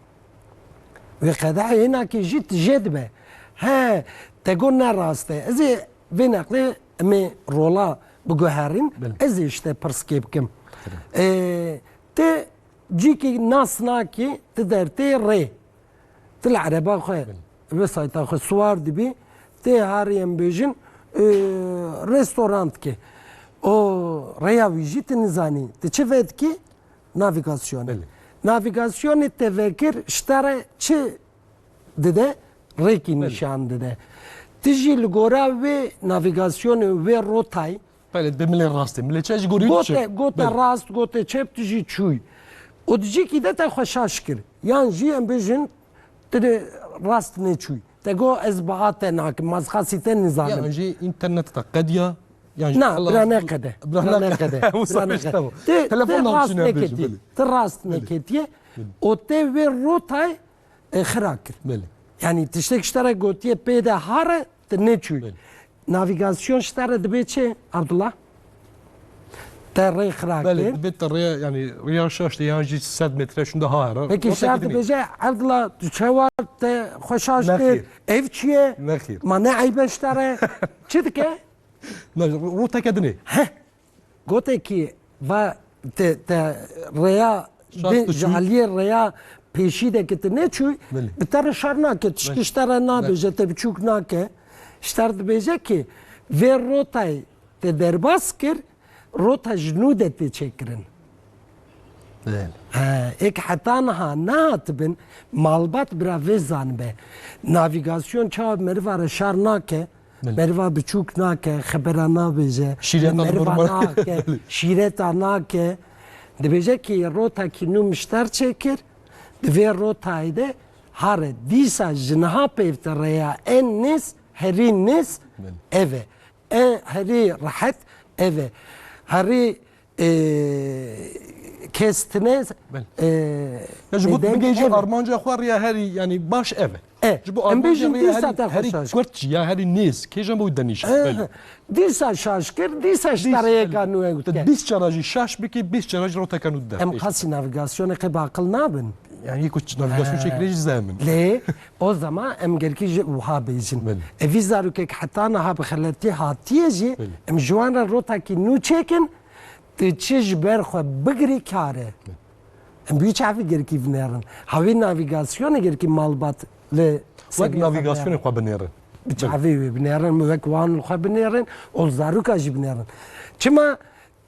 Wê qedehê hênakê jî tije dibe. He, te got ne rast e. Ez ê vê neqlê em ê rola biguherîn. Belê. Ez ê işte pirskê bikim. Belê. E, te cîkî nas nakî, tu dertê rê. Tu li ereba xwe, Belê. vê sayta xwe siwar dibî, tê harî em bêjin, e, restorant ke. O rêya wî jî tu nizanî. Tu çi vedikî? Navigasyonê. Belê. Navigasyonê te vekir ji te re çi dide? Rêkî Belê. nîşan dide. Tu jî li gora wê navigasyonê, wê rotayê, Belê, dibê milê rastê. Milê çe ji gorî Gote, diçe. gote Belê. rast, gote çep, tu jî çûyî. Û di cîkî de te xwe şaş kir. Yan jî em bêjin, tu de rast neçûyî. Te got, ez baha te nakim, mazxasî te nizanim. Yan jî înternet te qediya, yan jî Na, xelas. bira neqede. Bira Bira neqede. neqede. Wisa Bira işte neqede. bu. Te, Telefon te rast navçîne bêjin, neketî. belê. Te rast Belê. neketiye. Belê. Û te wê rotay, e, xira kir. Belê. Yanî tiştek ji te re gotiye pê de hare, tu neçûyî. Belê. Navigasyon ji te re dibê çi, Abdullah? Te rê xira Belê, kir. dibê te rêya, yanî rêya şaş de yan jî sed metre şunda ha here. Peki Wextekî şer dinê. dibêje, Abdullah, tu çawa te xwe şaş Nexêr. kir? Ev çi ye? Nexêr. Ma ne eybe ji te re? Çi dike? Na, roteke dinê. Heh. Gotekî va te, te rêya Şart din, tu çû. Ji aliyê rêya pêşî de ki tu neçû, Belê. Bi te re şer nake, tişkî Belê. Ji te re Belê. Nabêje, te biçûk nake. Ji te re dibêje ki vê rotayê te derbas kir, rota ji nû de tê çêkirin. Belê. He, êk heta niha nehatibin, malbat bira vê zanibe. Navîgasyon çawa meriva re şer nake, Belê. Meriva biçûk nake, xebera nabêje, Şîreta meriva normal. Nake, Belê. Şîreta nake. Dibêje ki rota ki nû mişter çêkir, di vê rotayê de hare dîsa ji niha pêv te rêya en nêz, herî nêz Belê. Ev e. En herî rehet ev e. Herî e, kes tine, Belê. E, Ya ji bo êdeng bigê jî ev e. Armanca xwe riya herî, yanî baş ev e. E, Ji bo em armanca bêjin riya dîsa herî, te herî xweşaş. Kurt jî ya herî nêz. Kê jî bo denîş. E, Belê. Dîsa şaş kir, dîsa ji Dîs- tareyeka nû ew Te dike. Bîst cara jî şaş bikî, bîst cara jî roteka nû der. Em qasî navigasyonê qê baqil nabin. Yani ku navigasyon Ha. Şeklê jî zemin. Lê o zaman em gelkî ji wiha bêjin. Belê. E, vî zarokek heta niha bi xeletî hatiye jî, Belê. Em ji wan re rotakî nû çêkin, Tu çi ji ber xwe bigirî kar e. Em bi wî çavî girkî vinêrin. Hawî navîgasyonê girkî malbat li Wek navîgasyonê xwe binêrin. Bi çavê wê binêrin, wek wan li xwe binêrin, û zaroka jî binêrin. Çima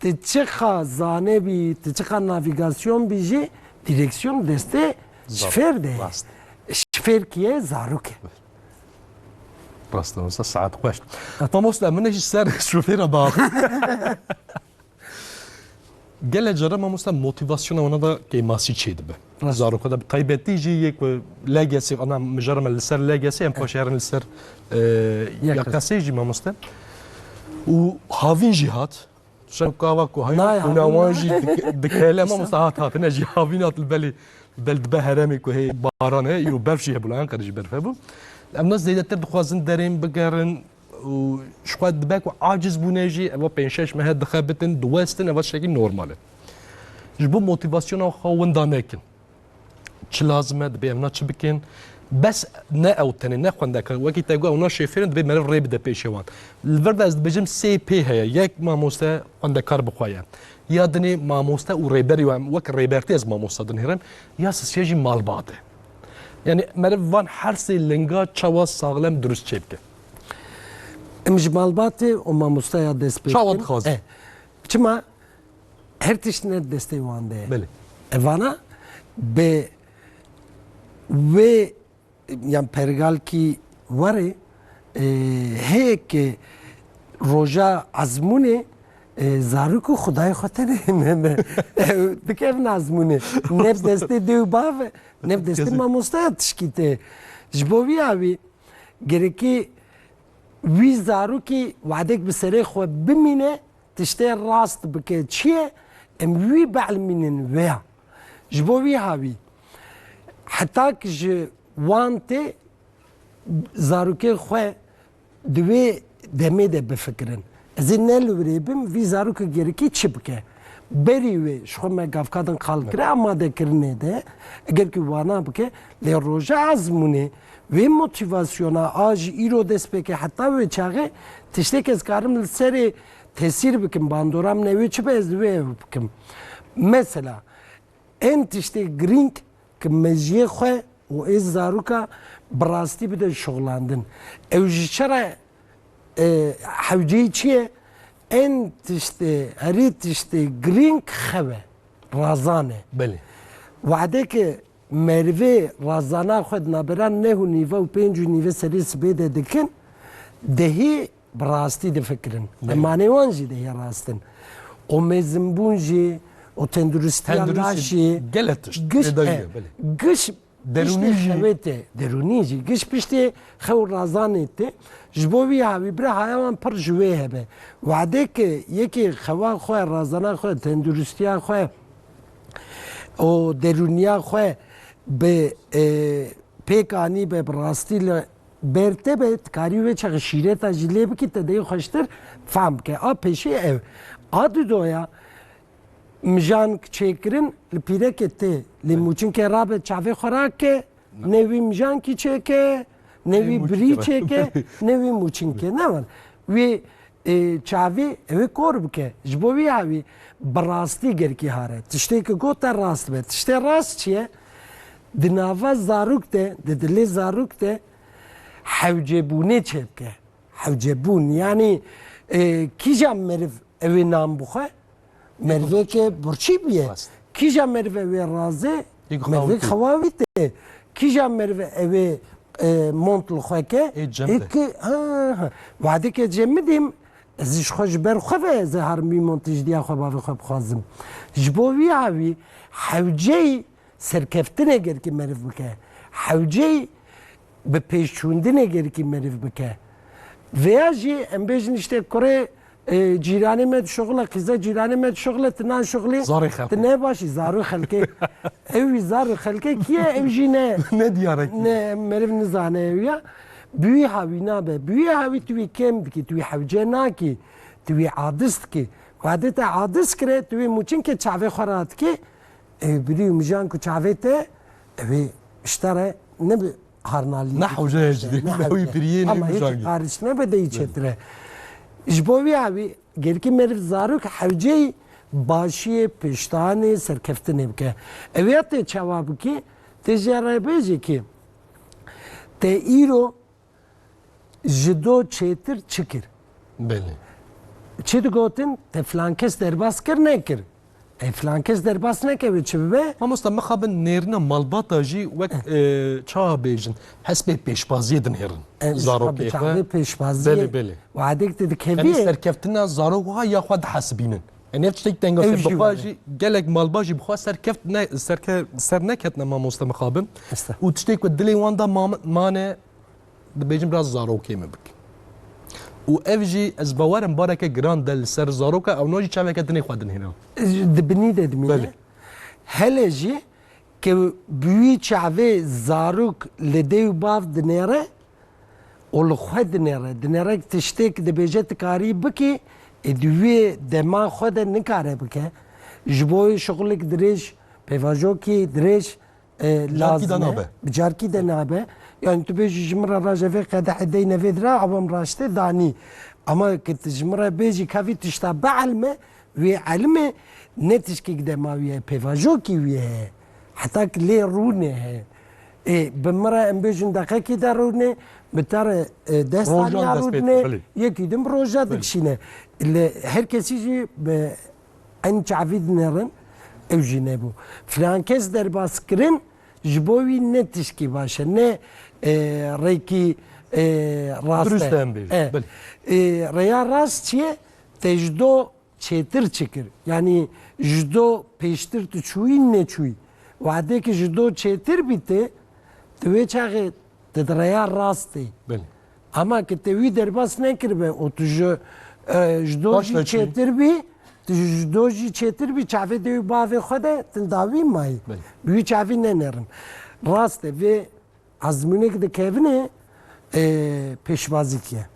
tu çiqa zane bî, tu çiqa navîgasyon bî jî, dîreksiyon destê ji fêr de ye. Rast. Ji fêr kî ye, zarok e. Rast e, wisa saet xweş. Mamoste, min ji ser şofêra baxî. Gelek cara mamoste motivasyona wana da kêmasî çêdibe. Rast. Zaroka da bi taybetî jî yek ku legesê, ana mijara me li ser legesê, em paşê herin li ser, e, Yakasê. Yakasê jî mamoste. Û havîn jî hat. Şev kava ku hayvan Nayê, kuna havîn wan na- jî dik-, dikele mamoste hat hatine jî havîn hat li belê. Bel dibe heremê ku hê baran e, îro berf jî hebû, Anqerê jî berf hebû. Em ne zêdetir dixwazin derên bigerin û ji xwe dibe ku aciz bûne jî, eva pênc şeş mehe dixebitin, diwestin, eva tiştekî normal e. Ji bo motivasyona xwe winda nekin. Çi lazim e, dibê em na çi bikin? Bes ne ew tenê, ne xwendekar. Wekî te got, ew na şêfêr in, dibê meriv rê bide pêşê wan. Li vir de ez dibêjim sê pê heye. Yek mamoste xwendekar bi xwe ye. Ya dinê mamoste û rêberê wan, wek rêbertî ez mamoste dinêrim, ya sisiye jî malbat e. Yani meriv van her sê linga çawa saxlem dirust çêbike. Em ji malbatê û mamosteya dest pê Çawa dikin. Dixwazin? E, çima her tişt ne destê wan de ye. Belê. Evana bi wê yan pergalkî werê, e, heye ke roja ezmûnê, e, zarok û xwedayê xwe tenê ne, ne, e, dikevin ezmûnê. Ne bi destê dê û bav e, ne bi destê Kesin. Mamosteya tişkî tê. Ji bo vî awî gerekî wî zarokî wadek bi serê xwe bimîne, tiştê rast bike çi ye, em wî bielmînin wê ya. Ji bo vî hawî, heta ki ji wan tê zarokê xwe di wê demê de bifikirin. Ez ê ne li wirê bim, vî zaroke gerekî çi bike? Berî wê ji xwe me gavka din qal kire, amadekirinê de, eger ki wana bike, lê roja ezmûnê, wê motivasyona a ji îro dest pê ke heta wê çaxê tiştê ke ez karim li serê tesîr bikim, bandora min ewê çi be, ez wê ev bikim. Mesela, en tiştê girîng ki mejiyê xwe û ê zaroka bi rastî bide şixulandin. Ew ji çi re, e, hewceyî çi ye? En tiştê, herî tiştê girîng xew e, razan e. Belê. Wadê ki merivê razana xwe di navbera neh û nîve û pênc û nîve serê sibê de dikin, dehî bi rastî difikirin. Belê. Emanê wan jî dehî rast in. Û mezinbûn jî, û tenduristiya Tenduristî laş jî, gelek tişt. Giş, Têdayî e, ye, belê. Giş Derûnî piştê jî. Xewê tê, derûnî jî. Giş piştê xew û razanê tê. Ji bo vî hawî bira haya wan pir ji wê hebe. Wadê ki yekê xewa xwe, razana xwe, tenduristiya xwe û derûniya xwe bi, e, pêk anî be, bi rastî li ber te be, dikarî wê çaxê şîreta jî lê bikî, te dê xweştir fam bike. A pêşî ev. A dudoya mijank çêkirin li pîrekê tê. Lê mûçinkê rabe çavê xwe rake, ne wî mijankî çêke, ne wî birî çêke, ne wî mûçinkê. Ne wan. Wî e, çavî ew ê kor bike. Ji bo wî hawî bi rastî gerkî hare. Tiştê ki got te rast be. Tiştê rast çi ye? Di nava zarok de, di dilê zarok de hewcebûnê çêbike. Hewcebûn, yanî, e, kîjan meriv ew ê nan bixwe? Meriveke birçî bûye. Rast. Kîjan meriv ew ê razê? Yek xewa Merivek wî tê. Xewa wî tê. Kîjan meriv ew ê, e, mont li xwe ke? Ê cem Ê de. Ki, ha, ha. Wadeke cem bidîm, ez ji xwe ji ber xwe ve ez ê herim wî montê ji diya xwe bavê xwe bixwazim. Ji bo wî hawî hewceyî serkeftinê gerkî meriv bike. Hewceyî bi pêşçûndinê gerkî meriv bike. Veya jî em bêjin işte kurê, e, cîranê me dişuxile, qîza cîranê me dişuxile, tu nan şuxilî, Zarê xelkê. Tu ne başî, zarû xelkê. Ew wî zarû xelkê kî ye? Ew jî ne. Ne diyar e kî ye. Ne, meriv nizane ew ya. Bi wî hawî nabe. Bi wî hawî tu wî kêm dikî, tu wî hewce nakî, tu wî adis dikî. Wadê te adis kire, tu wî muçinkê çavê xwe radikî, Ew birî û mijan ku çavê te, ew ê ji te re ne bi harnalî Ne dikî hewce ye işte, jî, ne ne wî hewce. Piriyê, ne Ama wî hêçî mijangê. Qarişme be de yî çêtir e. Ji bo wî hawî, gelkî meriv zarok hewceyî başiyê, pêştanê, serkeftinê bike. Ew ya tê çawa bikî, tê jê re bêjî ki, te îro Ji do çêtir çi kir? Belê. Çi digotin? Te filan kes derbas kir, nekir. E, filan kes derbas neke, wê çi bibe? Mamoste, mixabin nêrina malbata jî wek, e, çawa bêjin, hespê pêşbaziyê dinêrin. E, ji xwe zarokê bi çavê xwe. Pêşbaziyê Belê, belê. Wadek te dikevî. Yanî serkeftina zarok wiha ya xwe dihesibînin. E, ev tiştek tenga Ew ser jî bixwe were. Jî gelek malba jî bixwe serkeft ne, serke-, ser neketine mamoste mixabin. Esta. Û tiştê ku dilê wan da mam-, mane, dibêjin biraz zarokê me bike. Û ev jî ez bawerim bareke giran de li ser zaroka ew no jî çaveke dinê xwe dinêre. Di binî de dimîne. Belê. Hele jî ke bi wî çavê zarok li dê û bav dinêre û li xwe dinêre. Dinêre tiştêk dibêje tu karî bikî, ê di wê dema xwe de nikare bike. Ji bo wê şixulek dirêj, pêvajokî dirêj, e, Carkî lazim de e. Nabe. Bi carkî de nabe. Yani tu bêjî ji min re rajevê qedehê dey nevê dira, ew em raştê danî. Ama ke tu ji min re bêjî ka vî tişta bielme, wê elmê ne tişkek dema wî ye, pêvajokî wî ye. Heta ki lê rûnê he. Ê, bi min re em bêjin deqekî de rûnê, bi te re, e, deh Rojan saniya dest pê rûnê, dike, belê. Yekî din bi roja Belê. Dikişîne. Li her kesî jî bi Eyn çavî dinêrin, ew jî nebû. Filan kes derbas kirin, ji bo wî ne tişkî baş e, ne, e, rêkî, e, rast Durust e. Em bêjin. E, Belê. E, rêya rast çi ye? Te ji do çêtir çi kir? Yanî ji do pêştir tu çûyî neçûyî? Wadê ki ji do çêtir bî te, tu wê çaxê tu di rêya rast ê. Belê. Ama ki te wî derbas nekiribe û tu ji, e, ji do Baş jî ve çi? Çêtir bî, tu ji do jî çêtir bî, çavê dê û bavê xwe de tu dawî mayî. Belê. Bi wî çavî nenerin. Rast e, vê ezmûnek dikevine, e, pêşbazî kiye.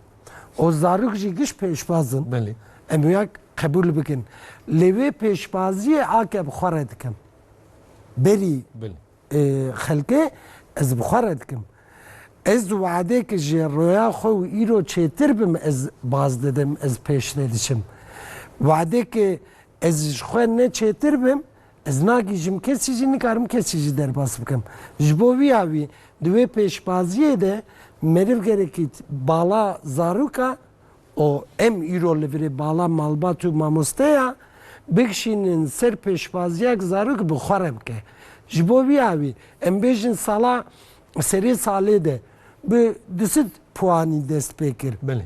O zarok jî giş pêşbaz in. Belê. Em wî qebûl bikin. Lê wê pêşbaziyê ake bi xwe re dikim. Berî Belê. e, xelkê ez bi xwe re dikim. Ez wadê ki ji roya xwe û îro çêtir bim, ez baz didim, ez pêş de diçim. Wadê ki ez ji xwe ne çêtir bim, ez nagihîjim kesî jî, nikarim kesî jî derbas bikim. Ji bo vîya wî di wê pêşbaziyê de meriv gerekî bala zaroka û em îro li virê bala malbat û mamosteya bikişînin ser pêşbaziyak zarok bi xwe re bike. Ji bo vîya wî em bêjin sala serê salê de bi du sed puanî dest pê kir. Belê.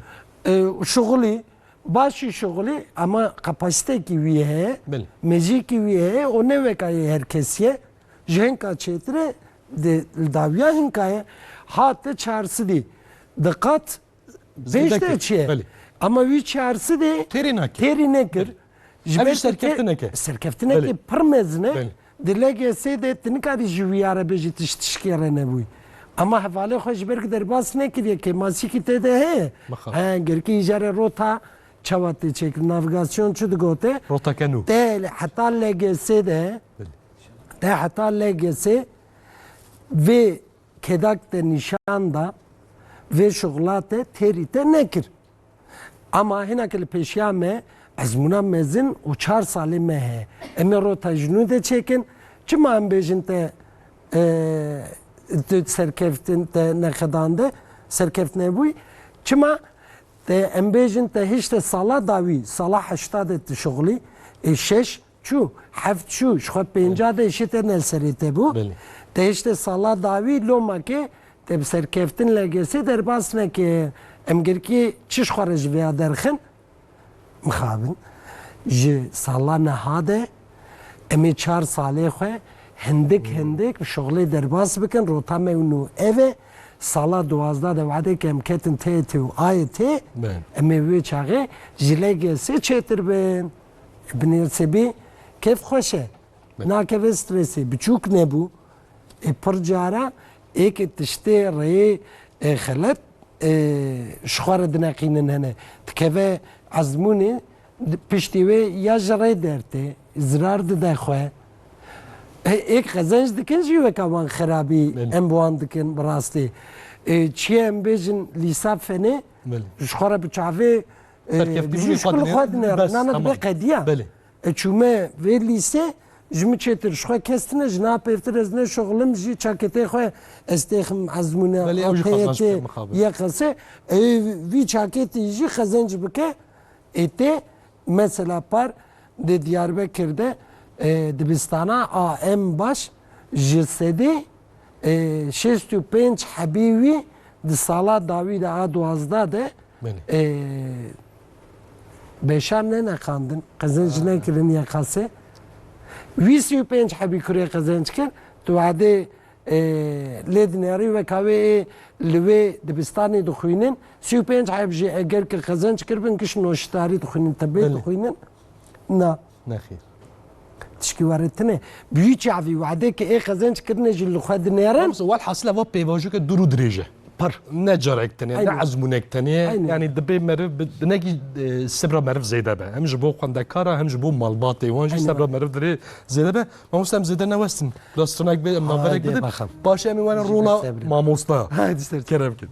E, şixulî, başî şixulî ama kapasîtekî wî heye, Belê. Mejîkî wî heye û ne weka yê her kesî ye. Ji hinka çêtir e, di, li dawiya hinka ye. Hate çar sedî diqat Pêş de çi ye? Belê. Ama wî çar sedî Têrî nekir. Têrî nekir. Belê. Ji Ev ber jî serkeftineke. Serkeftineke Belê. Pir mezin e. Belê. Di L G S de tu nikarî ji wîya re bêjî tişt tişkê re nebûyî. Ama hevalê xwe ji ber ki derbas nekiriye, kêmasîkî tê de heye. Mixabin. He, gerkî îcarê rota çawa tê çêkirin? Navigasyon çi digote? Rota ke nû. Te heta L G S de, Belê. Te heta L G S vê kedak te nîşan da, vê şixula te têrî te nekir. Ama hinekî li pêşiya me ezmûna mezin û çar salê me heye. Em ê rota ji nû de çêkin. Çima em bêjin te, e, tu serkeftin, te neqedande, serkeft nebûyî? Çima te em bêjin te hişte sala dawî, sala heşta de tu şixulî, ê şeş çû, heft çû, ji xwe pênca de şî te ne serê te bû. Belê. Te hişte sala dawî loma ke te bi serkeftin L G S derbas neke. Em girkî çi ji xwe re ji vêya derxin? Mixabin. Ji sala niha de em ê çar salê xwe hindik hindik bi şixulê derbas bikin. Rota me nû ev e. Sala duwazdeh de wade ke em ketin T Y T û A Y T, Belê. em ê wê çaxê ji L G S çêtir bin. Binêrsebî kêf xweş e. Be- Nakeve stresê, biçûk nebû. Ê pir cara êk tiştê rêyê, ê, xelet, ê, ji xwe re dineqînin hene. Dikeve ezmûnê, di-, piştî wê ya ji rê dertê, zirar dide xwe. Ê, êk qezenc dikin jî weka wan xerabî Belê. em bi wan dikin bi rastî. Ê, çiye em bêjin lîsa fenê, Belê. ji xwe re bi çavê, ê, Serkeftinê jû xwe şikil dinêrin, xwe dinêrin. bes, Nana dibe tamam. qediya. Belê. E, çûme vê lîse, ji min çêtir ji xwe kes tine, ji niha pêvtir ez ne şixulim, jî çaketê xwe ez têxim ezmûne, Belê, ew jî T Y T qazanç dike, mixabin. Y X S. E, vî çaketî jî qezenc bike. Ê tê, mesela par di Diyarbekir de, e, dibistana a en baş ji sedê, e, şêst û pênc hebî wî di sala dawî de a duwazdeh de, Belê. e, beşar neneqandin, qezenc nekirin Y X S. Wî sî û pênc hebî kurê qezenc kir, tu wadê, e, lê dinêrî weka wê ê li wê dibistanê dixwînin, sî û pênc heb jî eger ki qezenc kiribin, giş noştarî dixwînin, tebê Belê. dixwînin. Na. Nexêr. Tişkî were tine. Bi wî çavî wadê ke ê qezenc kirine jî li xwe dinêrin. Welhasil eva pêvajoke dûr û dirêj e. Pir. Ne carek tenê, ne Aynen. ezmûnek tenê. Aynen. Yanî dibê meriv bi, hinekî, e, sebra meriv zêde be. Hem ji bo xwendekara, hem ji bo malbatê wan jî Aynen. sebra meriv dirê zêde be. Mamoste em zêde newestin. Biraz tinek bê, em naverek Haydi bidin. bakalım. Paşê em ê were Jî rola sebre. mamosta. Haydi ser. Kerem kin.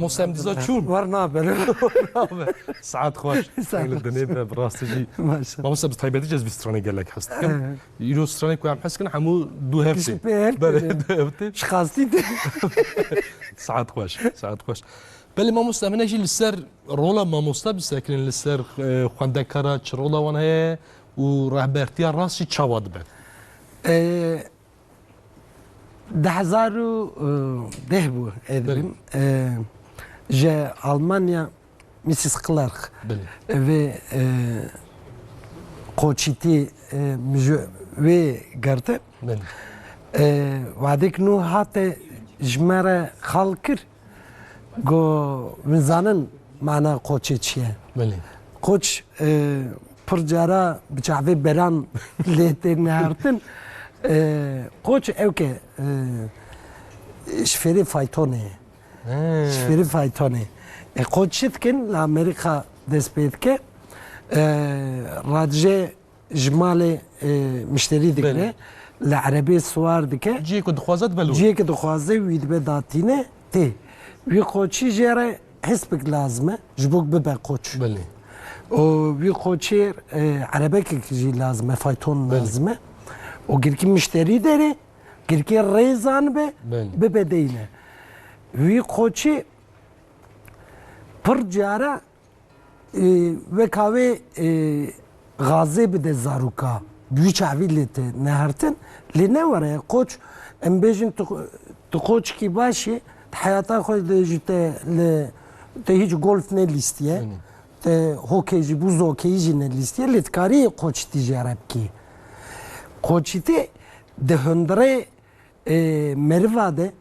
Sem diza çûn. Wer nabe. Saet xweş. Saet Li xweş. Dinê de bi rastî jî. Maşallah. Mamoste, bi taybetî ez vî stranê gelek hez dikim. Ee. Îro stranê ku em hez kin hemû du hevtê. Kişî pê hevtê. Belê, du hevtê. Şikastî de. Saet xweş, saet xweş. Belê mamoste, em hinek jî li ser rola mamosta bisekinin, li ser, e, xwendekara çi rola wan heye û rehbertiya rast jî çawa dibe? Ee, Di hezar û deh bû, ez Belê. dibim. E, ji Almanya Missus Clark Belê. vê, e, Qoçîtî, e, min ji wê girtin. Belê. E, wadek nû hate ji me re xal kir. Go, hûn zanin mana qoçê çi ye? Belê. Qoç, e, pir cara bi çavê beran lê tê nehartin. E, qoç ewke, e, ji fêrê faytonê ye. He. Ji fêrê faytonê. E, qoç çi dikin? Li Amerîka dest pê dike. E, radijê ji malê, e, mişterî digire. Belê. Li erebê siwar dike. Cihê ku dixwaze dibe li wir. Cihê ku dixwaze wî dibe datîne tê. Wî qoçî jê re hespek lazim e, ji bo ku bibe qoç. Belê. Û wî qoçê, e, erebekek jî lazim e, fayton Belê. lazim e. Û girkî mişterî derê, girkî rêzan be, Belê. bibe deyne. Wî qoçî pir cara e, weka wê, e, gazê bide zaroka, bi wî çavî lê tê nehertin, lê ne were qoç, em bêjin tu, tu qoçikî baş î, di heyata xwe de jî te li, te hîç golf nelîstiye, Aynen. te hokey jî, bûz hokeyî jî nelîstiye, lê dikarî qoçîtî jê re bikî. Qoçîtî di hundirê e, meriva de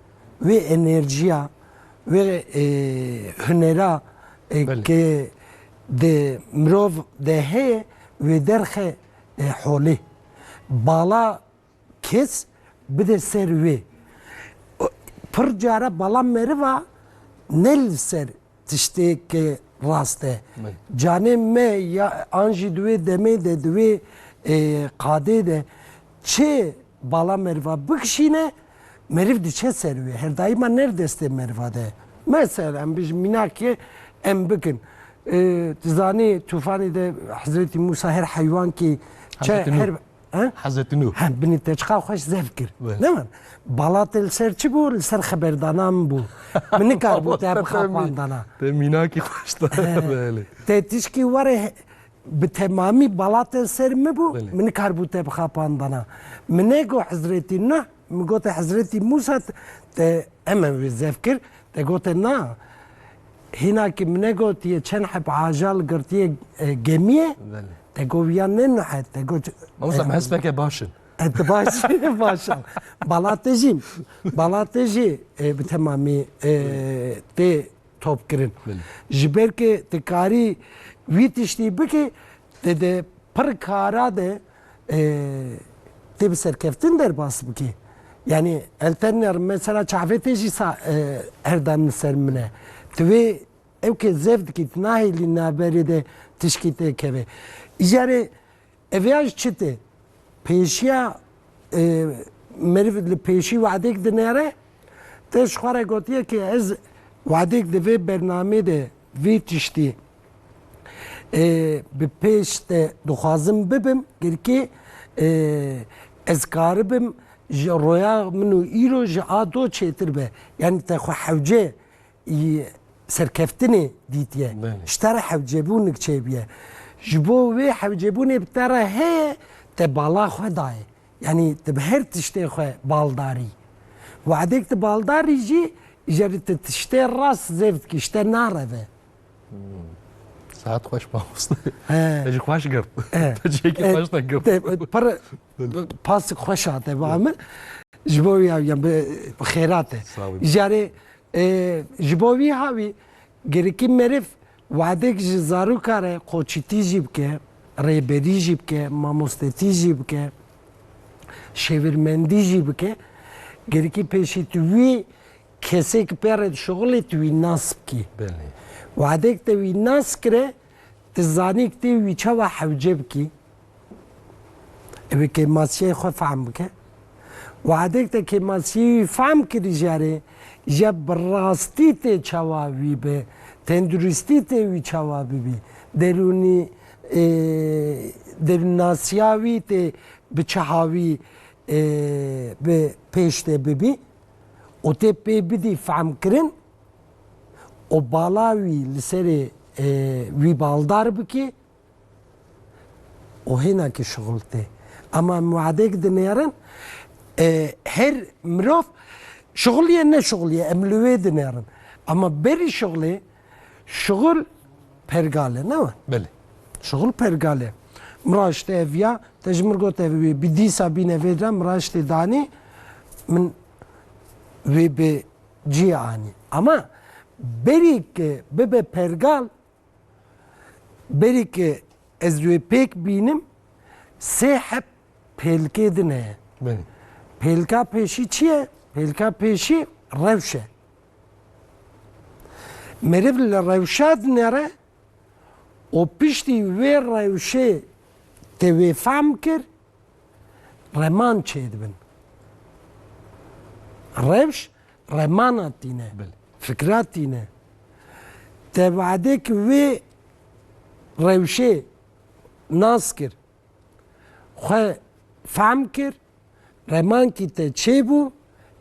wê enerjiya, wê, e, hunera, e, Belê. ke di mirov de heye, wê derxe, e, holê. Bala kes bide ser wê. O, pir cara bala meriva ne li ser tiştê ke rast e. Belê. Canê me ya an jî di wê demê de, di wê, e, qadê de çi bala meriva bikişîne, meriv diçe ser wê. Her daîma ne li destê meriva de. Mesela, em bijin mînakê em bikin. E, tu zanî, tûfanê de Hezretî Mûsa her heywankî çe Hezretî Nûh. her He? Hezretî Nûh. He, binî te çiqa xweş zevk kir. Belê. Ne min? Bala te li ser çi bû? Li ser xeberdana min bû. Min nikarbû te Te bixapandana. Te mînakî xweş da. He. Belê. Te tişkî were he-, bi temamî bala te li ser min bû, Belê. min nikarbû te bixapandana. Min nego Hezretî Nuh, min gote Hezretî Mûsa te, te hemen wê zevk kir, te gote na. Hîna ki min negotiye çend heb ajal girtiye, e, gemiye, Belê. te got ya ne nuhe, te got, Mamosta, e, em hespeke baş in. E, tu baş, baş al. Bala te jî, bala te jî, e, bi temamî, e, tê top kirin. Belê. Ji ber ke tu karî wî tiştî bikî, te de pir kara de, e, tê bi serkeftin derbas bikî. Yani eltener mesela çavê te jî sa, e, her daim li ser min e. Tu wê ew ke zevk dikî, tu nahêlî naberê de tişkî tê keve. Îcarê Ev ya ji çi tê? Pêşiya, e, meriv li pêşî wadek dinêre, te ji xwe re gotiye ke ez wadek di vê bernamê de vê tiştî, e, bi pêş te dixwazim bibim, girkê, e, ez karibim ji roya min û îro ji a do çêtir be. Yani te xwe hewce î serkeftinê dîtiye. Belê. Ji te re hewcebûnik çêbiye. Ji bo wê hewcebûnê bi te re heye, te bala xwe daye. Yanî te bi her tiştê xwe baldarî. Wadek te baldarî jî, îcarê te tiştê rast zêv dikî, ji te nareve. Hmm. Saet xweş mamoste. He. Te jî xweş girt. He. Te cihekî He. xweş te girt. Te, pir pasik xweş hate ba min. Ji bo wî ya, ya bi, bi xêra te. Sağ olun. Îcarê E, ji bo wî hawî, gerikî meriv wadek ji zaroka re qoçîtî jî bike, rêberî jî bike, mamostetî jî bike, şêwirmendî jî bike. Gerikî pêşî tu wî kesê ki pê re dişuxulê tu wî nas bikî. Belê. Wadek te wî nas kire, tu zanî ki tê wî çawa hewce bikî. Ew ê kêmasiyê xwe fehm bike. Wadek te kêmasiyê wî fehm kirî jarê, ya bi rastî tê çawa wî bi, tenduristî tê wî çawa bibî, derûnî, e, derûnnasiya wî tê bi çaha wî, e, bi pêş de bibî û tê pê bidî fehmkirin û bala wî li serê, e, wî baldar bikî û hênakî şixul tê. Ama em wadek dinêrin, e, her mirov şixuliye neşixuliye, em li wê dinêrin. Ama berî şixulê, şixul pergal e, ne we? Belê. Şixul pergal e. Min raşte ev ya, te ji min got ev wê, bi dîsa bîne vê de, min raştê danî, min wê bi cî anî. Ama berî ke bibe pergal, berî ke ez wê pêk bînim, sê heb pêlkê din heye. Belê. Pêlka pêşî çi ye? Pêlka pêşî rewş e. Meriv li rewşa dinêre û piştî wê rewşê te wê fehm kir, reman çêdibin. Rewş remana tîne, Belê. Fikra tîne. Te wadek wê rewşê nas kir, xwe fehm kir, remankî te çêbû,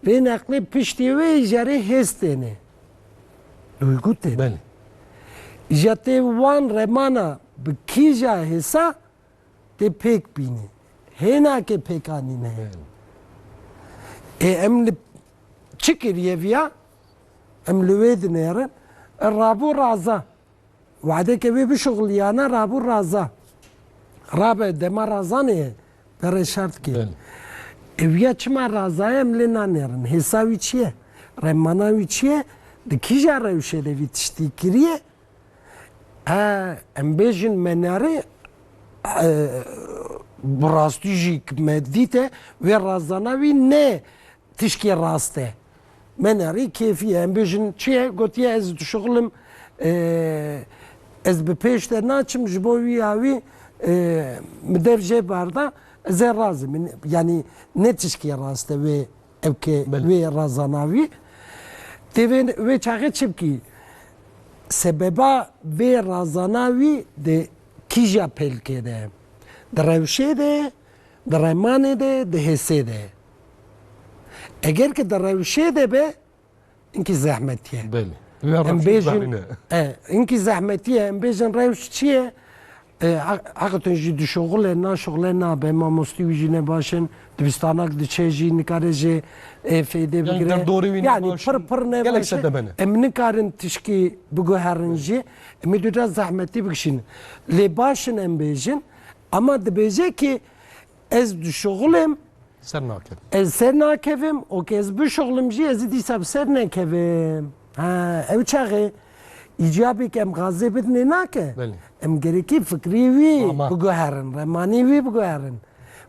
vê neqlê piştî wê jarê hêz têne. Duygu têne. Belê. Îja tê wan remana bi kîja hêsa tê pêk bînî. Hênakê pêkanîn heye. Belê. Ê em li çi kiriye viya? Em li wê dinêrin. E, rabû raza. Wadeke wê bişuxuliyana rabû raza. Rabe dema razanê ye, pere şert kê. Belê. Ev ya çima razaye em lê nanêrin. Hêsa wî çi ye? Remana wî çi ye? Di kîja rewşê de vî tiştî kiriye? E, em bêjin me nerê, e, bi rastî jî me dîte wê razana wî ne tişkê rast e. Me nerî kêfî ye. Em bêjin çi ye? Gotiye ez dişuxilim, e, ez bi pêş de naçim, ji bo wî ya wî, e, mi dev jê berda, ez ê razim. Yanî ne tişkê rast e wê, ew ke Belê. Wê razana wî. Tê vê, wê çaxê çi bikî? Sebeba vê razana wî di kîja pêlkê de? Di rewşê de, di remanê de, di hêsê de. Eger ki di rewşê de be, inkî zehmetî ye. Belê. Em bêjin, e, inkî zehmetî ye, em bêjin rewş çi ye? E, heq-, heqetin jî dişuxule, naşuxule nabe, mamostî wî jî ne baş in, dibistanak diçe jî nikare jê, e, fêde bigire. Yanî derdorê wî ne baş in. Yanî pir pir ne baş in. Gelek sedeme ne. Em nikarin tişkî biguherin jî. Em ê dûra zehmetî bikişînin. Lê baş in em bêjin. Ama dibêje ki ez dişuxulim, Ser nakevim. Ez ser nakevim, û ke ez bişuxulim jî, ez ê dîsa bi ser nekevim. Ha, ew çaxê îcabê ke em gazê bidinê nake. Belê. Em gerekî fikrî wî Ama. Biguherin, remanî wî biguherin.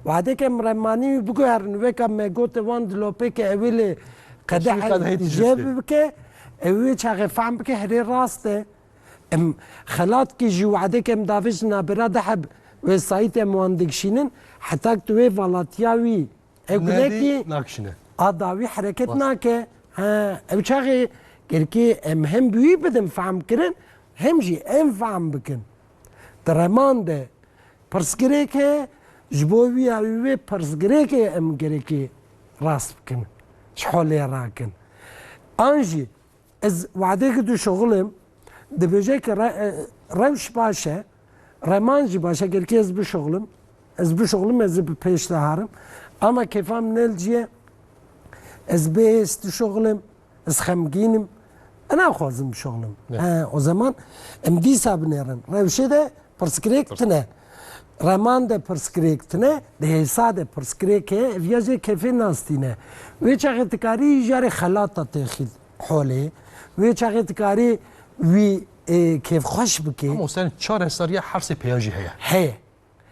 Wadê ke em remanî wî biguherin, weka me gote wan dilopê ke ew ê lê qedehê qedehê tijê jê bike, ew ê çaxê fehm bike, herê rast e. Em xelat kî jî wadek em davêjin nabêra de heb wesayît em wan dikişînin, heta tu wê valatiya wî ew Nedî gunekî nakişîne. A dawî hereket Bas. Nake. Ha, ew çaxê gerkê em hem bi wî bidin fehm kirin, hem jî em fehm bikin. Di reman de pirsgirêk heye, ji bo wî ya wî wê pirsgirêkê em gerekî rast bikin, ji holê rakin. An jî Ez wadekî dişuxilim, dibêje ki re-, e, rewş baş e, reman jî baş e, gerkê ez bişuxilim, ez bişuxilim, ez ê bi pêş de herim. Ama kêfa min ne li cî ye, ez bê hês dişuxilim, ez xemgîn im, ez naxwazim bişuxilim. Ne. He, o zaman em dîsa binêrin. Rewşê de Pirsgirêk tune. Reman de pirsgirêk tune, di hêsa de pirsgirêk heye, ev ya jê kêfê nastîne. Wê çaxê tu karî îjarê xelata têxî holê. Wê çaxê tu karî wî, e, kêfxweş bikî. Ama sen çareseriya her sê peya jî heye. Heye.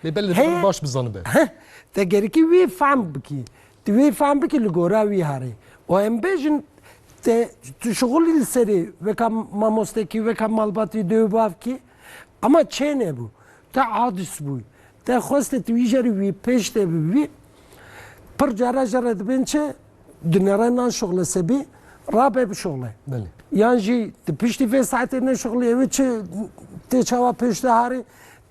Lê belê Heye. Baş bizanibe. Heh, te gerekî wî fehm bikî. Tu wê fehm bikî li gora wî herê. Û em bêjin te, tu şixulî li serê weka mamostekî, weka malbatî, dê û bavkî, ama çê nebû. Te aciz bû. Te xweste tu wî jarî wî pêş de bibî. Pir cara jere dibên çi? Dinere nan şixule sebî. rabe bişuxle. Belê. Yan jî tu piştî vê saetê neşuxlî, ew çi tê çawa pêş de harê,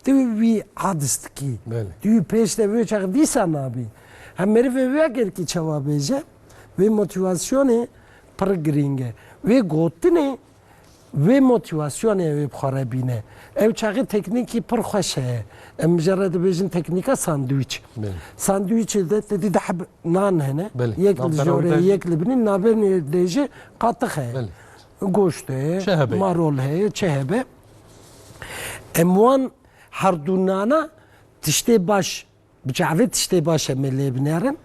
tu wî hadis dikî. Belê. Tu wî pêş de vê çax dîsa nabî. Hem meriv vê wê gerkî çawa bêje, vê motivasyonê pir girîng e. Vê gotinê, vê motivasyonê wê bi xwe re bîne. Ew çaxê teknîkî pir xweş heye. Em jê re dibêjin teknîka sandwîç. Belê. Sandwîçê de te dî deh nan hene. Belê. Yek li jorê, yek li binî, navbera de jî qatix heye. Belê. Goşt heye, marol heye, çi hebe. Em wan herdu nana tiştê baş, bi çavê tiştê baş em ê lê binêrin.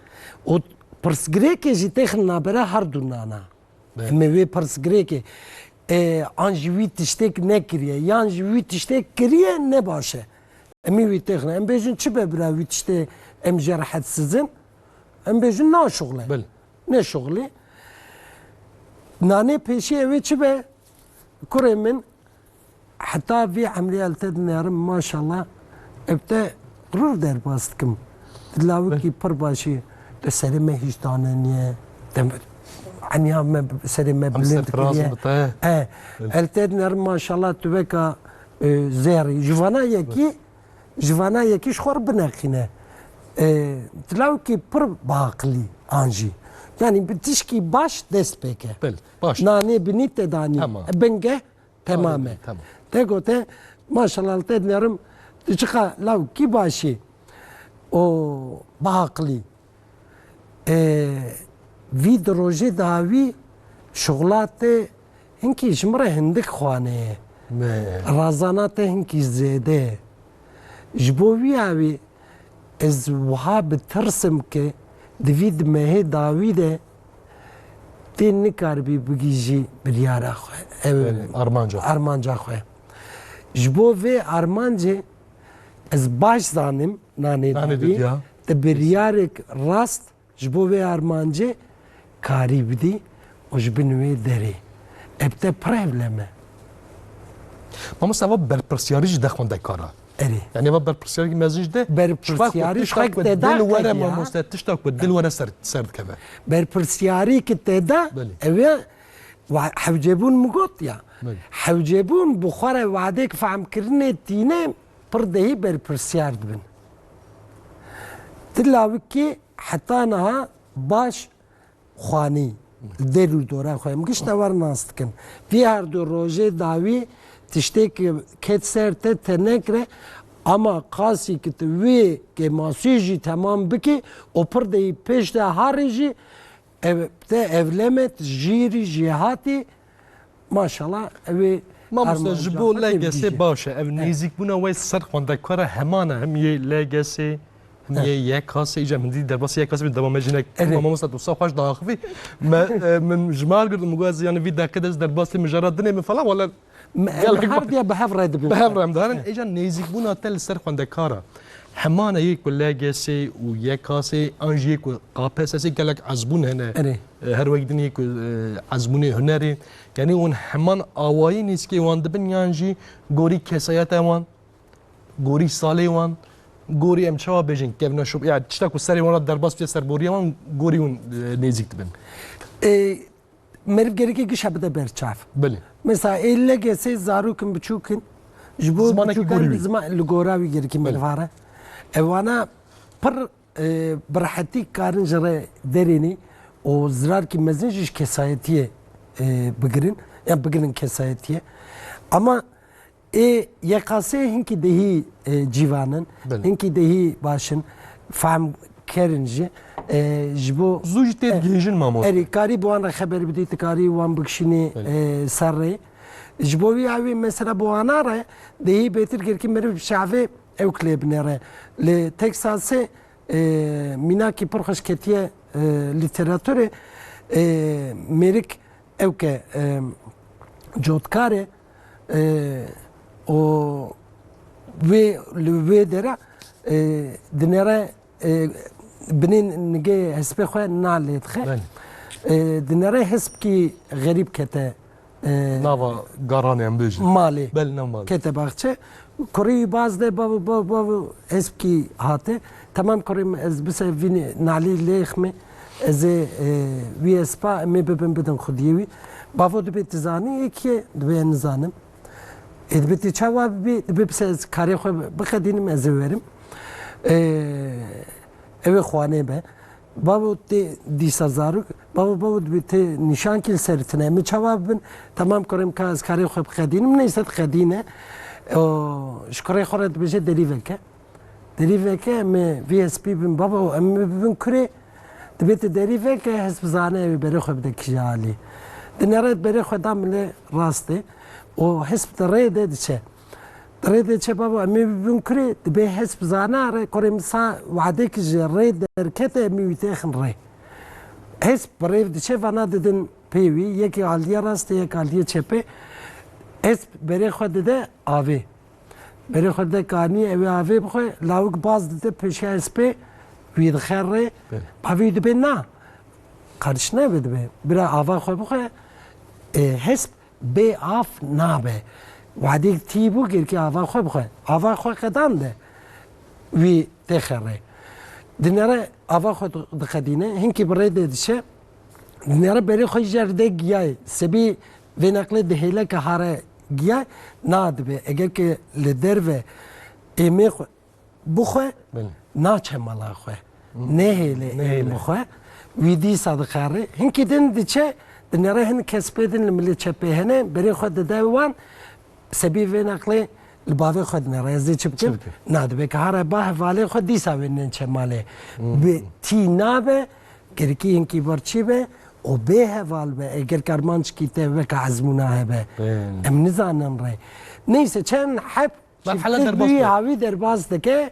Û pirsgirêkê jî têxin navbera herdu nana. Belê. Em ê wê pirsgirêkê, e, an ji wî tiştek nekiriye, yan ji wî tiştek kiriye ne baş e. Em ê wî têxine. Em bêjin çi be bira wî tiştê em jê rehetsiz in? Em bêjin naşuxle. Belê. Neşuxlî. Nanê pêşî ew ê çi be? Kurê min, heta vî emrê el te dinerim, maşallah. Ev te qurur derbas dikim. Tu lawikî pir başî. Te serê me hîç dane niye. Te eniya me, serê me bilind kiriye. E, el te dinerim, maşallah, tu weka, e, zêrî. Ji vana yekî, ji vana yekî ji xwe re bineqîne. E, tu lawikî pir baqilî an jî. Yanî bi tişkî baş dest pê ke. Belê, baş. Nanê binî te danî. Tamam. Bingeh Temam e. Tamam. Te gote, maşallah, te dinerim, tu çiqa lawkî başî. O baqlî. E, vî di rojê dawî şuxula te hinkî ji min re hindik xwane ye. Me. Razana te hinkî zêde ye. Ji bo vî awî Ez wiha bi tirs im ke di vî di mehê dawî de tê nikaribî bigihîjî biryara xwe. Ew Belê, armanca. Armanca xwe. Ji bo vê armancê ez baş zanim nanê Nanê dawî, didiya. Di biryarek rast ji bo vê armancê karî bidî û ji bin wê derê. Ev te pir hevlem e. Mamoste, va berpirsiyarî jî de xwendekar e. Erê. Yani va berpirsiyarî mezin jî de Berpirsiyarî ji xwe ji xwe ku te dil da were qediya. Mamoste, tişta ku dil were ser, ser dikeve. Berpirsiyarî ki te da, Belê. Ew e wa-, hewcebûn min got ya. Belê. Hewcebûn bi xwe re wadek fehmkirinê tîne pir dehî berpirsiyar dibin. Ti lawikî heta niha baş xwanî, li der û dora xwe em gişta wer nas dikin. Vî her du rojê dawî tiştê ki ket ser te, te nekire, ama qasî ki tu wê kêmasî jî temam bikî û pir de yî pêş de harî jî ev, te evleme, tu jîrî jêhatî, maşallah, ew ê Mamoste, ji bo armanca xwe L G S têbigihîje. Baş e. Ev Eh. nêzîkbûna we ser xwendekar e, heman e, him yê L G S, him Eh. yê Y K S, îca min dî derbasî Y K S bî, dema me jinek Erê. Mamoste, tu wisa xweş diaxivî. Me, e, min ji me girt, min got, ez, yani, vî deqê de ez derbasî mijara dinê min falan, wala Me, em gelek her diya bi hev re dibin. Bi hev re em diharin. Eh. Îca nêzîkbûna te li ser xwendekara. Hemane yê ku L G S û Y K S an jî yê ku K P S S gelek ezbûn hene. Erê. E, her wek din yê ku, e, ezbûnê hunerê. Yani hûn heman awayî nêzîkê wan dibin yan jî gorî kesayeta wan, gorî salê wan, gorî em çawa bêjin kevneşop-, ya tişta ku serê wan re derbas bûye, serboriya wan gorî hûn, e, nêzîk dibin. E, meriv gerekê gişa bide ber çav. Belê. Mesela ê L G S zarokin biçûk in, ji bo Zimanekî biçûkan gorî wî. Zima-, li gora wî gerekî Belê. Meriv hare. Ewana pir, e, bi rehetî karin ji re derênî û zirarkî mezin jî ji kesayetiyê, e, bigirin, yan bigirin kesayetiyê. Ama Ê Y K S hinkî dehî, e, civan in, Belê. Hinkî dehî baş in, fehmker in jî. E, ji bo Zû jî tê e, digihîjin, mamoste. Erê, karî bi wan re xeber bidî, tu karî wan bikişînî, Belê. E, ser rê. Ji bo wî awî mesela bi wana re dehî bêtir girkî meriv bi çavê ew kilê binêre. Li Texasê, e, mînakî pir xweş ketiye, e, lîteraturê, e, mêrik Ew ke, e, cotkar e, e, û wê, li wê dera, e, dinêre, e, binê nigê hespê xwe nalê dixe. Belê. E, dinêre hespkî xerîb kete, e, Nava garanê em bêjin. Malê. Belê, nav malê. Kete baxçe. Kurê wî baz de, bavo, bavo, bavo, hespkî hate. Temam kurê min, ez bise vînê nalî lêxmê. Ez ê, e, wî hespa em ê bibin bidin xwediyê wî. Bavo dibê tu zanî, ê kî ye? Dibê ez nizanim. Ê dibê tu çawa bibî? Dibê bise ez karê xwe biqedînim, ez ê werim. E, Ew ê xwanê be. Bavo tê dîsa zarok. Bavo, bavo dibê tê nîşan kî li ser tine. Min çawa bibin? Temam kurê min, ka ez karê xwe biqedînim. Neyse diqedîne. O, ji kurê xwe re dibêje derî veke. Derî veke, em ê vî hespî bin bavo, em ê bibin kurê. Dibê tu derî veke, hesp zane ew ê berê xwe bide kîja alî. Dinere berê xwe da min lê rastê. O hesp di rê de diçe. Di rê de diçe bavo, em ê bibin kurê, dibê hesp zane re, kurê min sa wadek ji rê derkete, em ê wî têxin rê. Hesp bi rê diçe, vana didin pê wî, yekê aliyê rastê, yek aliyê çepê. Hesp berê xwe dide avê. Berê xwe dide kaniyê, ew ê avê bixwe, lawik baz dide pêşiya hespê, wî dixe rê. Belê. Bavê wî dibê na. Qariş nebe dibê. Bira ava xwe bixwe, e, hesp bê av nabe. Wadî tî bû, gerkî ava xwe bixwe. Ava xwe qedan de wî têxe rê. Dinere ava xwe di-, diqedîne, hinkî bi rê de diçe. Dinere berê xwe jî cer de giyayê. Sebî vê neqlê dihêle ke hare giyay, na dibe. Eger ke li derve êmê xwe bixwe, Belê. naçe mala xwe. Hmm. Nehêle êm Nehêle. bixwe. Wî dîsa dixere. Hinkî din diçe, dinere hin kes pê din li milê çepê hene, berê xwe dide wan, sebî vê neqlê li bavê xwe dinere. Ez ê çi bikim? Çi bikim? Na dibe ke hare ba hevalê xwe dîsa wê nên çe malê. Hmm. Bi tî nabe, gerkî hinkî bar çî be, o bê heval be, eger karmanckî te weke ezmûna hebe. Belê. Em nizanin rê. Neyse, çend heb Merhele Çiftlik derbas wî be. Hawî derbas dike,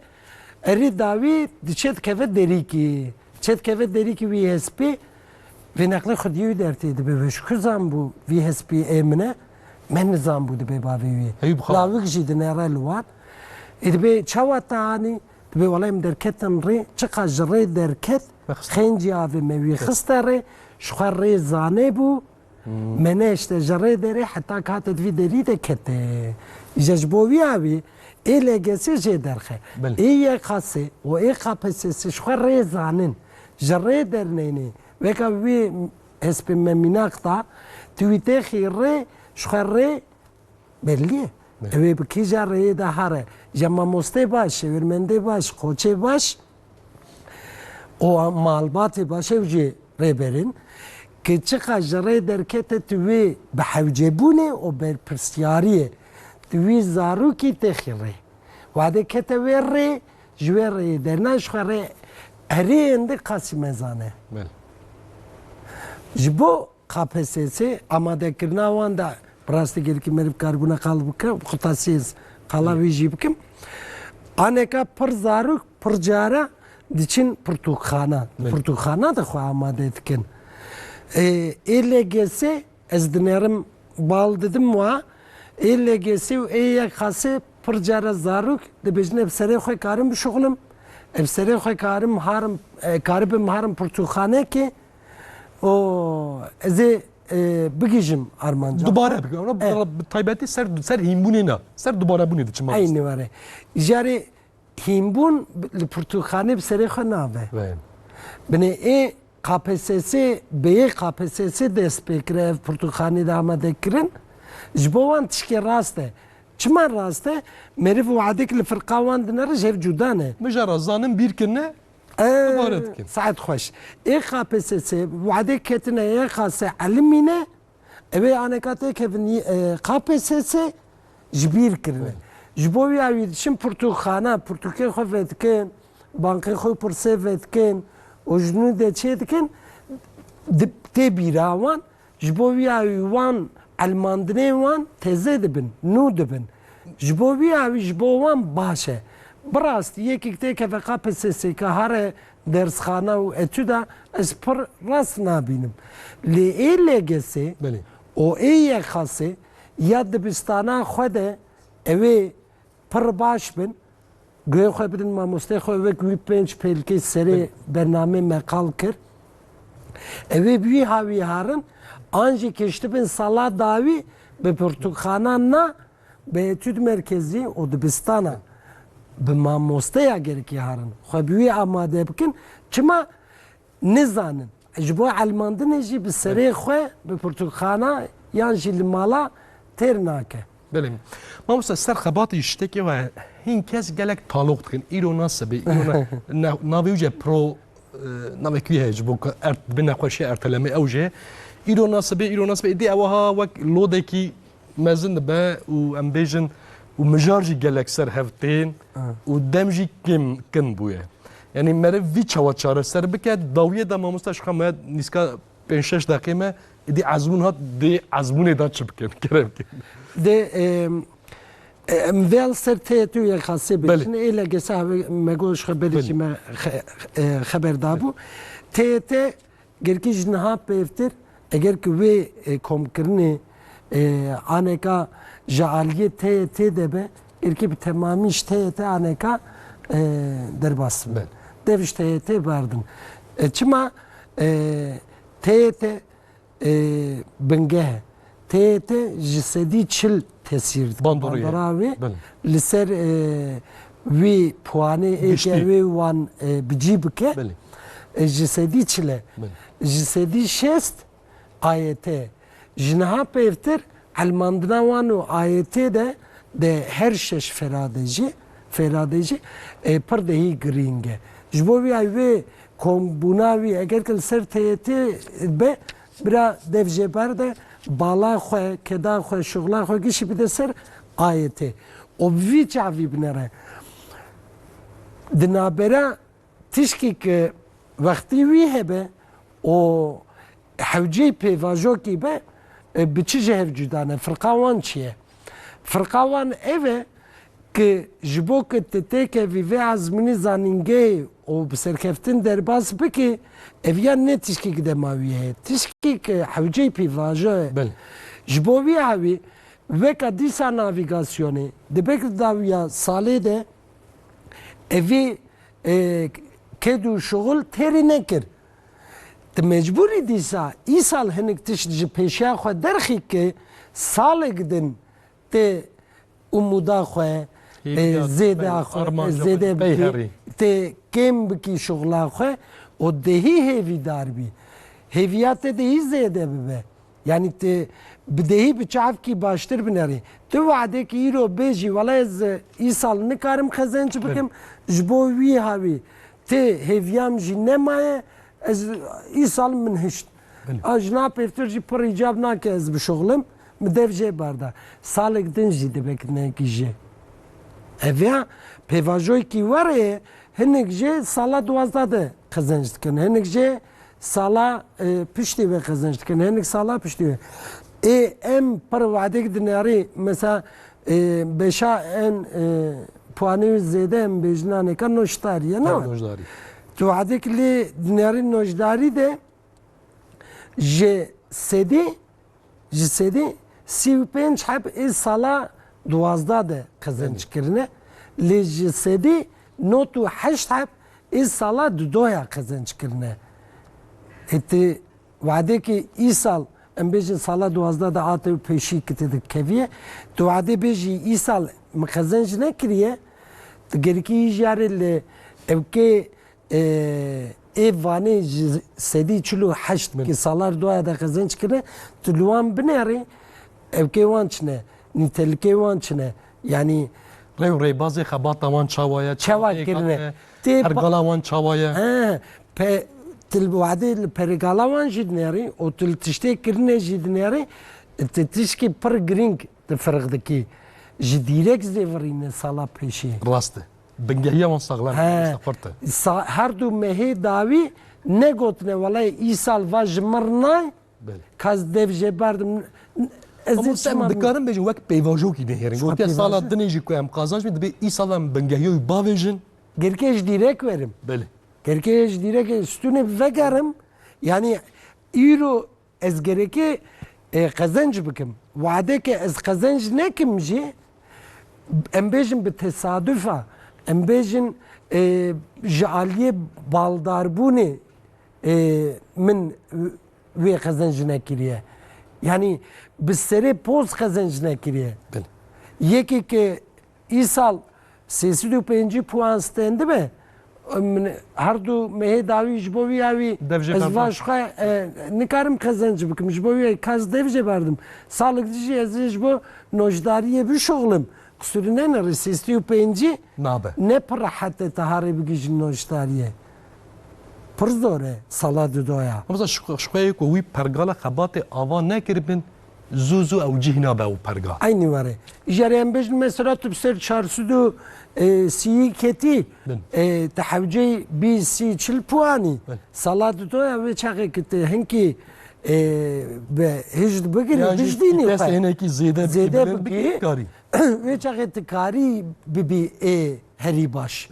erî dawî diçe dikeve derîkî. Çe dikeve derîkî wî hespî, vê neqlê xwediyê wî dertê dibe. Wê ji ku zanbû vî hespî ê min e? Me nizanbû, dibe bavê wî. Heyî bixwe. Lawik jî dinere li wan. Ê dibe çawa te anî? Dibe wele em derketin rê, çiqa ji rê derket, Bexist. xêncî avê me wî Bexist. xiste rê, ji xwe rê zanê bû. Hmm. Me neşte ji rê derê heta kate di vî derî de kete. Îja ji bo wî awî ê L G S jê derxe. Belê. Ê Y K S û ê K P S S ji xwe rê zanin. Ji rê derneyne. Weka wî hespê me mînak da, tu wî têxî rê, ji xwe rê Belli ye. Evet. Ew ê bi kîja rêyê de here. Ja mamostê baş, şêwirmendê baş, qoçê baş û malbatê baş ew jî rêberin. Ki çiqa ji rê derkete tu wê bi hewcebûnê û berpirsiyariyê tu wî zarokî têxî rê. Wadê kete wê rê, ji wê rêyê derna ji xwe rê erê êndî qasî mezane. Belê. Ji bo K P S S amadekirina wan de bi rastî gelekî meriv karibûna qal bike, qutasiyê ez qala wî jî bikim. Aneka pir zarok, pir cara diçin pirtûkxana. Belê. Pirtûkxana de xwe amade dikin. Ê, ê L G S ez dinerim bal didim wa, ê L G S û ê Y K S pir cara zarok dibêjin, ev serê xwe karim bişuxulim, ev serê xwe karim harim, e, karibim harim pirtûkxanekê, û ez ê, e, bigihîjim armanca. Dubare bike. Ona Evet. bi taybetî ser, ser hînbûnê ne. Ser dubarebûnê diçim. Eynî were. Jarê hînbûn li pirtûkxanê bi serê xwe nabe. Ve. Binê ê K P S S, bêyê K P S S dest pê kire ev pirtûkxanê de amade kirin. Ji bo wan tişkê rast e. Çima rast e? Meriv wadek li firqa wan dinere ji hev cuda ne. Mijara zanin bîr kirine, Ee, dubare dikin. Saet xweş. Ê K P S S, wadê ketine Y K S elimîne, ew ê aneka têkevin, e, K P S S ji bîr kirine. Evet. Ji bo wî awî diçin pirtûkxana, pirtûkê xwe vedikin, bankê xwe pirsê vedikin û ji nû de çê dikin, di-, tê bîra wan. Ji bo wî awî wan elmandinê wan teze dibin, nû dibin. Ji bo wî awî ji bo wan baş e. Bi rastî yekî têkeve K P S S ke hare dersxana û etûda, ez pir rast nabînim. Lê ê L G S Belê. û ê Y K S ya dibistana xwe de ew ê pir baş bin, guhê xwe bidin mamostê xwe, wek wî pênc pêlkê serê Belê. bernamê me qal kir. Ew ê bi wî hawî harin, an jî kiştibin sala dawî bi pirtûkxana na, bi etûd merkezî û dibistana bi mamosteya gerekî harin. Xwe bi wî amade bikin. Çima? Nizanin. ji bo elmandinê jî bi serê xwe, bi pirtûkxana yan jî li mala têr nake. Belê. Mamoste, ser xebatî ji tiştekê we hîn kes gelek taloq dikin. Îro nasibê, îro na, na, navê wî jî pro, e, navê kî heye ji bo ku ert, bi nexweşiya ertelemê ew jê. Îro nasibê, îro nasibê. Êdî ew ha wek lodekî mezin dibe û em bêjin û mijar jî gelek ser hev tên û dem jî kêm kin bûye. Yanî meriv vî çawa çareser bike, dawiyê de mamoste ji xwe me nîska pênc şeş deqê me, êdî ezmûn hat, dê ezmûnê de çi bikin? Kerem bikin. Dê, em, em vê li ser T Y T û Y K S bêjin, ê legesa me got ji xwe berê jî me xe-, e, xeber dabû. T Y T Gerkî ji niha pêvtir, eger ki wê, e, komkirinê, e, aneka ji aliyê T Y T de be, gerkî bi temamî ji T Y T aneka, e, derbas be. Dev ji T Y T berdin. E, çima, e, T Y T, e, bingeh e. T Y T ji sedî çil tesîr dike. Bandora wê li ser, e, wî puanê ê ke wê wan, e, bi cî bike, e, ji sedî çil e. Ji sedî şêst A Y T. Ji niha pêvtir elmandina wan û A Y T de, de her şeş ferade jî, ferade jî, e, pir dehî girîng e. Ji bo vî ay wê kombûna wî, eger ke li ser T Y T be, bira dev jê berde, bala xwe, keda xwe, şuxla xwe gişî bide ser A Y T. Û bi vî çavî binere. Di nabera tişkî ki wextî wî hebe û hewceyî pêvajokî be, e, bi çi ji hev cuda ne? Firqa wan çi ye? Firqa wan ev e, ki ji bo ku tu têkevî vê ezmûnî zanîngehê û bi serkeftin derbas bikî, ev ya ne tişkî ki dema wî heye. Tişkî ki hewceyî pîvajo ye. Belê. Ji bo vî hawî weka dîsa navîgasyonê, dibe ki dawiya salê de evî, e, ked û şuxul têrî nekir. Tu mecbûrî dîsa îsal hinik tişt ji pêşiya xwe derxî ki salek din tê umûda xwe, e, zêde xwe, zêde bikî, tê kêm bikî şuxla xwe û dehî hêvîdar bî. Hêviya te dehî zêde bibe. Yanî tu bi dehî bi çavkî baştir binerî. Tu wadekî îro bêjî, wela ez, e, îsal nikarim qezenc bikim, ji bo wî hawî tê hêviya min jî nemaye, ez îsal min hişt. Belê. A jina pêvtir jî pir îcab nake ez bişuxlim, min dev jê berda. Salek din jî dibe ki nekî jê. Ev ya pêvajoyekî were ye, hinek jê sala duwazdeh de qezenc dikin, hinek jê sala, e, piştî ve qezenc dikin, hinek sala piştî ve. Ê em pir wadek dinêrî, mesela, e, beşa en, e, puanê zêde em bêjinaneka noşdarî ye, ne? Noşdarî. Tu wadek lê dinêrî noşdarî de ji sedî, ji sedî sî û pênc heb ê sala duwazdeh de qezenc kirine. Lê ji sedî nod û heşt heb ê sala dudoya qezenc kirine. Ê ti wadekî îsal, em bêjin sala duwazdeh de ate û pêşî ki te dikeviye, tu wadê bêjî îsal min qezenc nekiriye, tu gerikî jî yarê li ewkê, e, ê vanê ji sedî çil û heşt ki salar duaya de qezenc kirine, tu li wan binêrî, ewkê wan çine, nîtelikê wan çine. Yanî Rê û rêbazê xebata wan çawa ye? Çawa kirine? Pergala wan çawa ye? He, pe, tu li wadê li pergala wan jî dinêrî û tu li tiştê kirine jî dinêrî, tu tişkî pir girîng tu firq dikî. Ji dîrek zêvirîne sala pêşî. Rast e. Bingehiya wan saxlem e, xurt e. Sa-, her du mehê dawî negotine, welay îsal va ji mir nay, Belê. Ka ez dev jê berdim, ez ê Ama çima sen bim? Dikarin bêjin wek pêvajokî nehêrin. Gotiye sala dinê jî ku em qazanc bin, dibê îsal em bingehiya wî bavêjin. Gerkê ji dîrek werim. Belê. Gerkê ji dîrek stûnê vegerim. Yanî îro ez gerekê, e, qezenc bikim. Wadeke ez qezenc nekim jî, em bêjin bi tesadüfa, em bêjin, e, ji aliyê baldarbûnê, e, min wê qezenc nekiriye. Yanî bi serê poz qezenc nekiriye. Belê. Yekê ke îsal sê sed û pêncî puan stendibe, min her du mehê dawî ji bo wî ya wî Dev jê ez berdan. va ji xwe, e, nikarim qezenc bikim. Ji bo wî ya kas dev jê berdim. Salek dijî ez ê ji bo nojdariyê bişuxlim. Qisûrî ne, ne rê sîstî û pêncî Nabe. ne pir rehet e te harê bigihîjî nojdariyê. Pir zor e sala dudoya. Mesela ji xwe, ji xwe yê ku wî pergala xebatê ava nekiribin, zû zû ew cih nabe ew pergal. Eynî were. Îjarê em bêjin mesela tu bi ser çar sed û sî ketî, Bin. e, te hewceyî bî, sî, çil puanî. Bin. Sala dudoya wê çaxê ki tu hinkî, e, bi hişt bigirî, Yan jî bijdînî îtest xwe. hinekî zêde Zêde bikî, bikî, bikî karî. Wê çaxê tu karî bibî ê herî baş.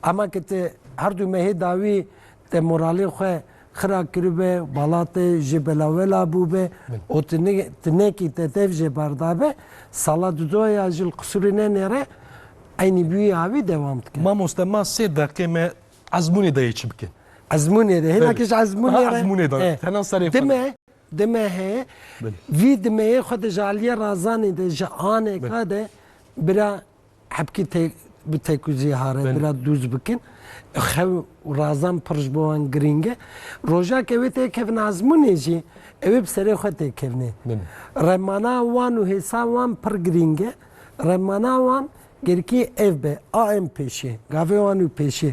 Ama ki tu her du mehê dawî te moralê xwe xira kiribe, bala te jê belawela bûbe, Bin. û tu ne-, tu nekî te dev jê berdabe, sala dudoya jî li qisûrê nenêre, eynî bi wî havî dewam dike. Mamoste, ma sê deqê me ezmûnê de yê çi bikin? Ezmûnê de, hêna Belê. ki ji ezmûnê Ha, re, ezmûnê de. e, Tena serê xwe de. dime, dime heye, Belê. vî dimeyê xwe de ji aliyê razanê de, ji aneka Belê. de, bira hebkî te-, bi tekûzî hare, Belê. bira dûz bikin. Xew û razan pir ji bo wan girîng e. Rojake wê tê kevin ezmûnê jî, ew ê bi serê xwe tê kevnê. Belê. Remana wan û hêsa wan pir girîng e. Remana wan gerkî ev be, a em pêşê, gavê wan û pêşê.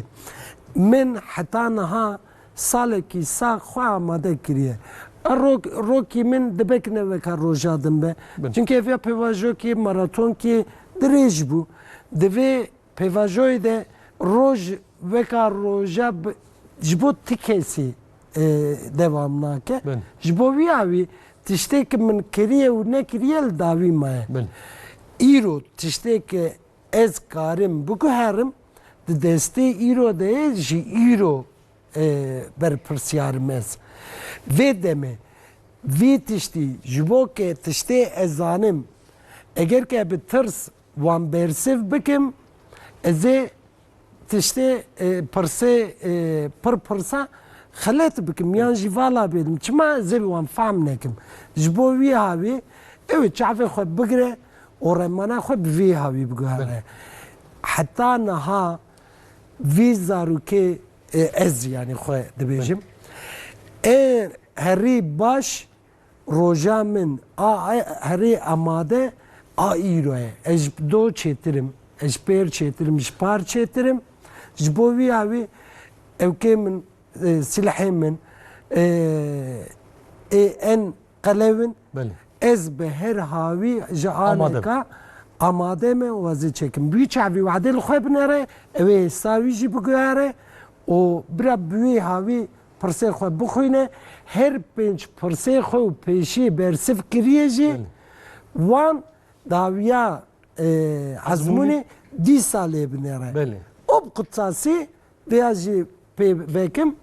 Min heta niha salekî sax xwe amade kiriye. Rok-, rokî min dibe ki ne weka roja din be. Bin. Çimkî ev ya pêvajoyekî, maratonkî dirêj bû. Di vê pêvajoyê de roj weka roja bi-, ji bo ti kesî, e, dewam nake. Bin. Ji bo wî ya wî tiştê ki min kiriye û nekiriye li dawî maye. Bin. Îro tiştê ki ez karim biguherim, di destê îro de ye, ji îro, e, berpirsiyar im ez. Vê demê, vî tiştî, ji bo ke tiştê ez zanim, eger ke bi tirs wan bersiv bikim, ez ê tiştê, e, pirsê, e, pir pirsa xelet bikim, yan jî vala bêdim. Çima ez ê bi wan fehm nekim? Ji bo wî havî, ew ê çavê xwe bigire û remana xwe bi vî havî biguhere. Heta niha vî zarokê, e, ez, yanî, xwe dibêjim. Ê herî baş roja min a, a herî amade a îro ye. Ez ji do çêtir im, ez ji pêr çêtir im, ji par çêtir im. Ji bo wî ya wî ewkê min, e, silehê min, e, ê en qelew in. Belê. Ez bi her hawî ji Amade. aneka amade me û ez ê çekim. Bi wî çavî wadê li xwe binere, ew ê hêsa wî jî biguhere û bira bi wî hawî pirsê xwe bixwîne. Her pênc pirsê xwe û pêşî bersiv kiriye jî, Belê. wan dawiya, e, Ezmûnê. ezmûnê dîsa lê binêre. Belê. Û bi qutsasî vêya jî pê vekim,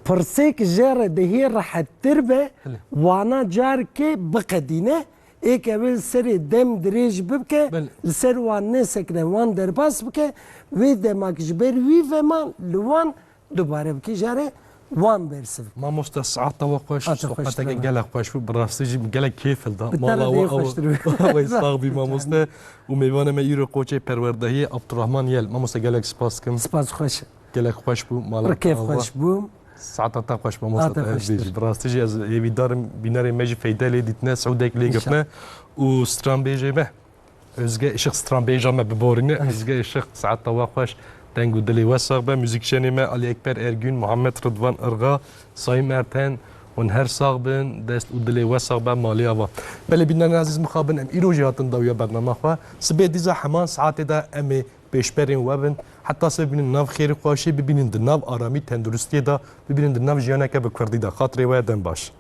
pirsêk jê re dihê rehettir be, Belê. wana carkê biqedîne, ê ke wê li serê dem dirêj bibike, Belê. li ser wan nesekine, wan derbas bike, wê dema ki ji ber wî ve ma li wan dubare bike, jare wan bersiv. Mamoste, saeta we xweş, Saeta xweş sohbeteke be. gelek xweş bû, bi rastî jî gelek kêf hilda. Bi te Mala re we dê ew, xweştir be. we sax bî mamoste. Û mêvanê me îro koçê perwerdehiyê Abdurrahman Yel. Mamoste, gelek spas dikim. Spas xweş. Gelek xweş bû, mala Pir kêf te ava. xweş bû. Saeta te xweş mamoste, Ate te ez xweştir. bêjî. Bi rastî jî ez hêvîdar im bînerê me jî feyde lê dîtine, siûdek lê girtine. Înşallah. Û stranbêjê me. Özge Işık stranbêja me biborîne. Özge Işık, saeta we xweş, deng û dilê we sax be. Muzîkjenê me Ali Ekber Ergün, Muhammed Rıdvan Irga, Sayım Erten, hûn her sax bin, dest û dilê we sax be, malê ava. Belê bînerên ezîz mixabin, em îro jî hatin dawiya bernama xwe. Sibê dîza heman saetê de em ê pêşberên we bin. Heta sibê bibînin nav xêr û xweşiyê, bibînin di nav aramî tenduristiyê de, bibînin di nav jiyaneke bi kurdî de. Xatirê we dem baş.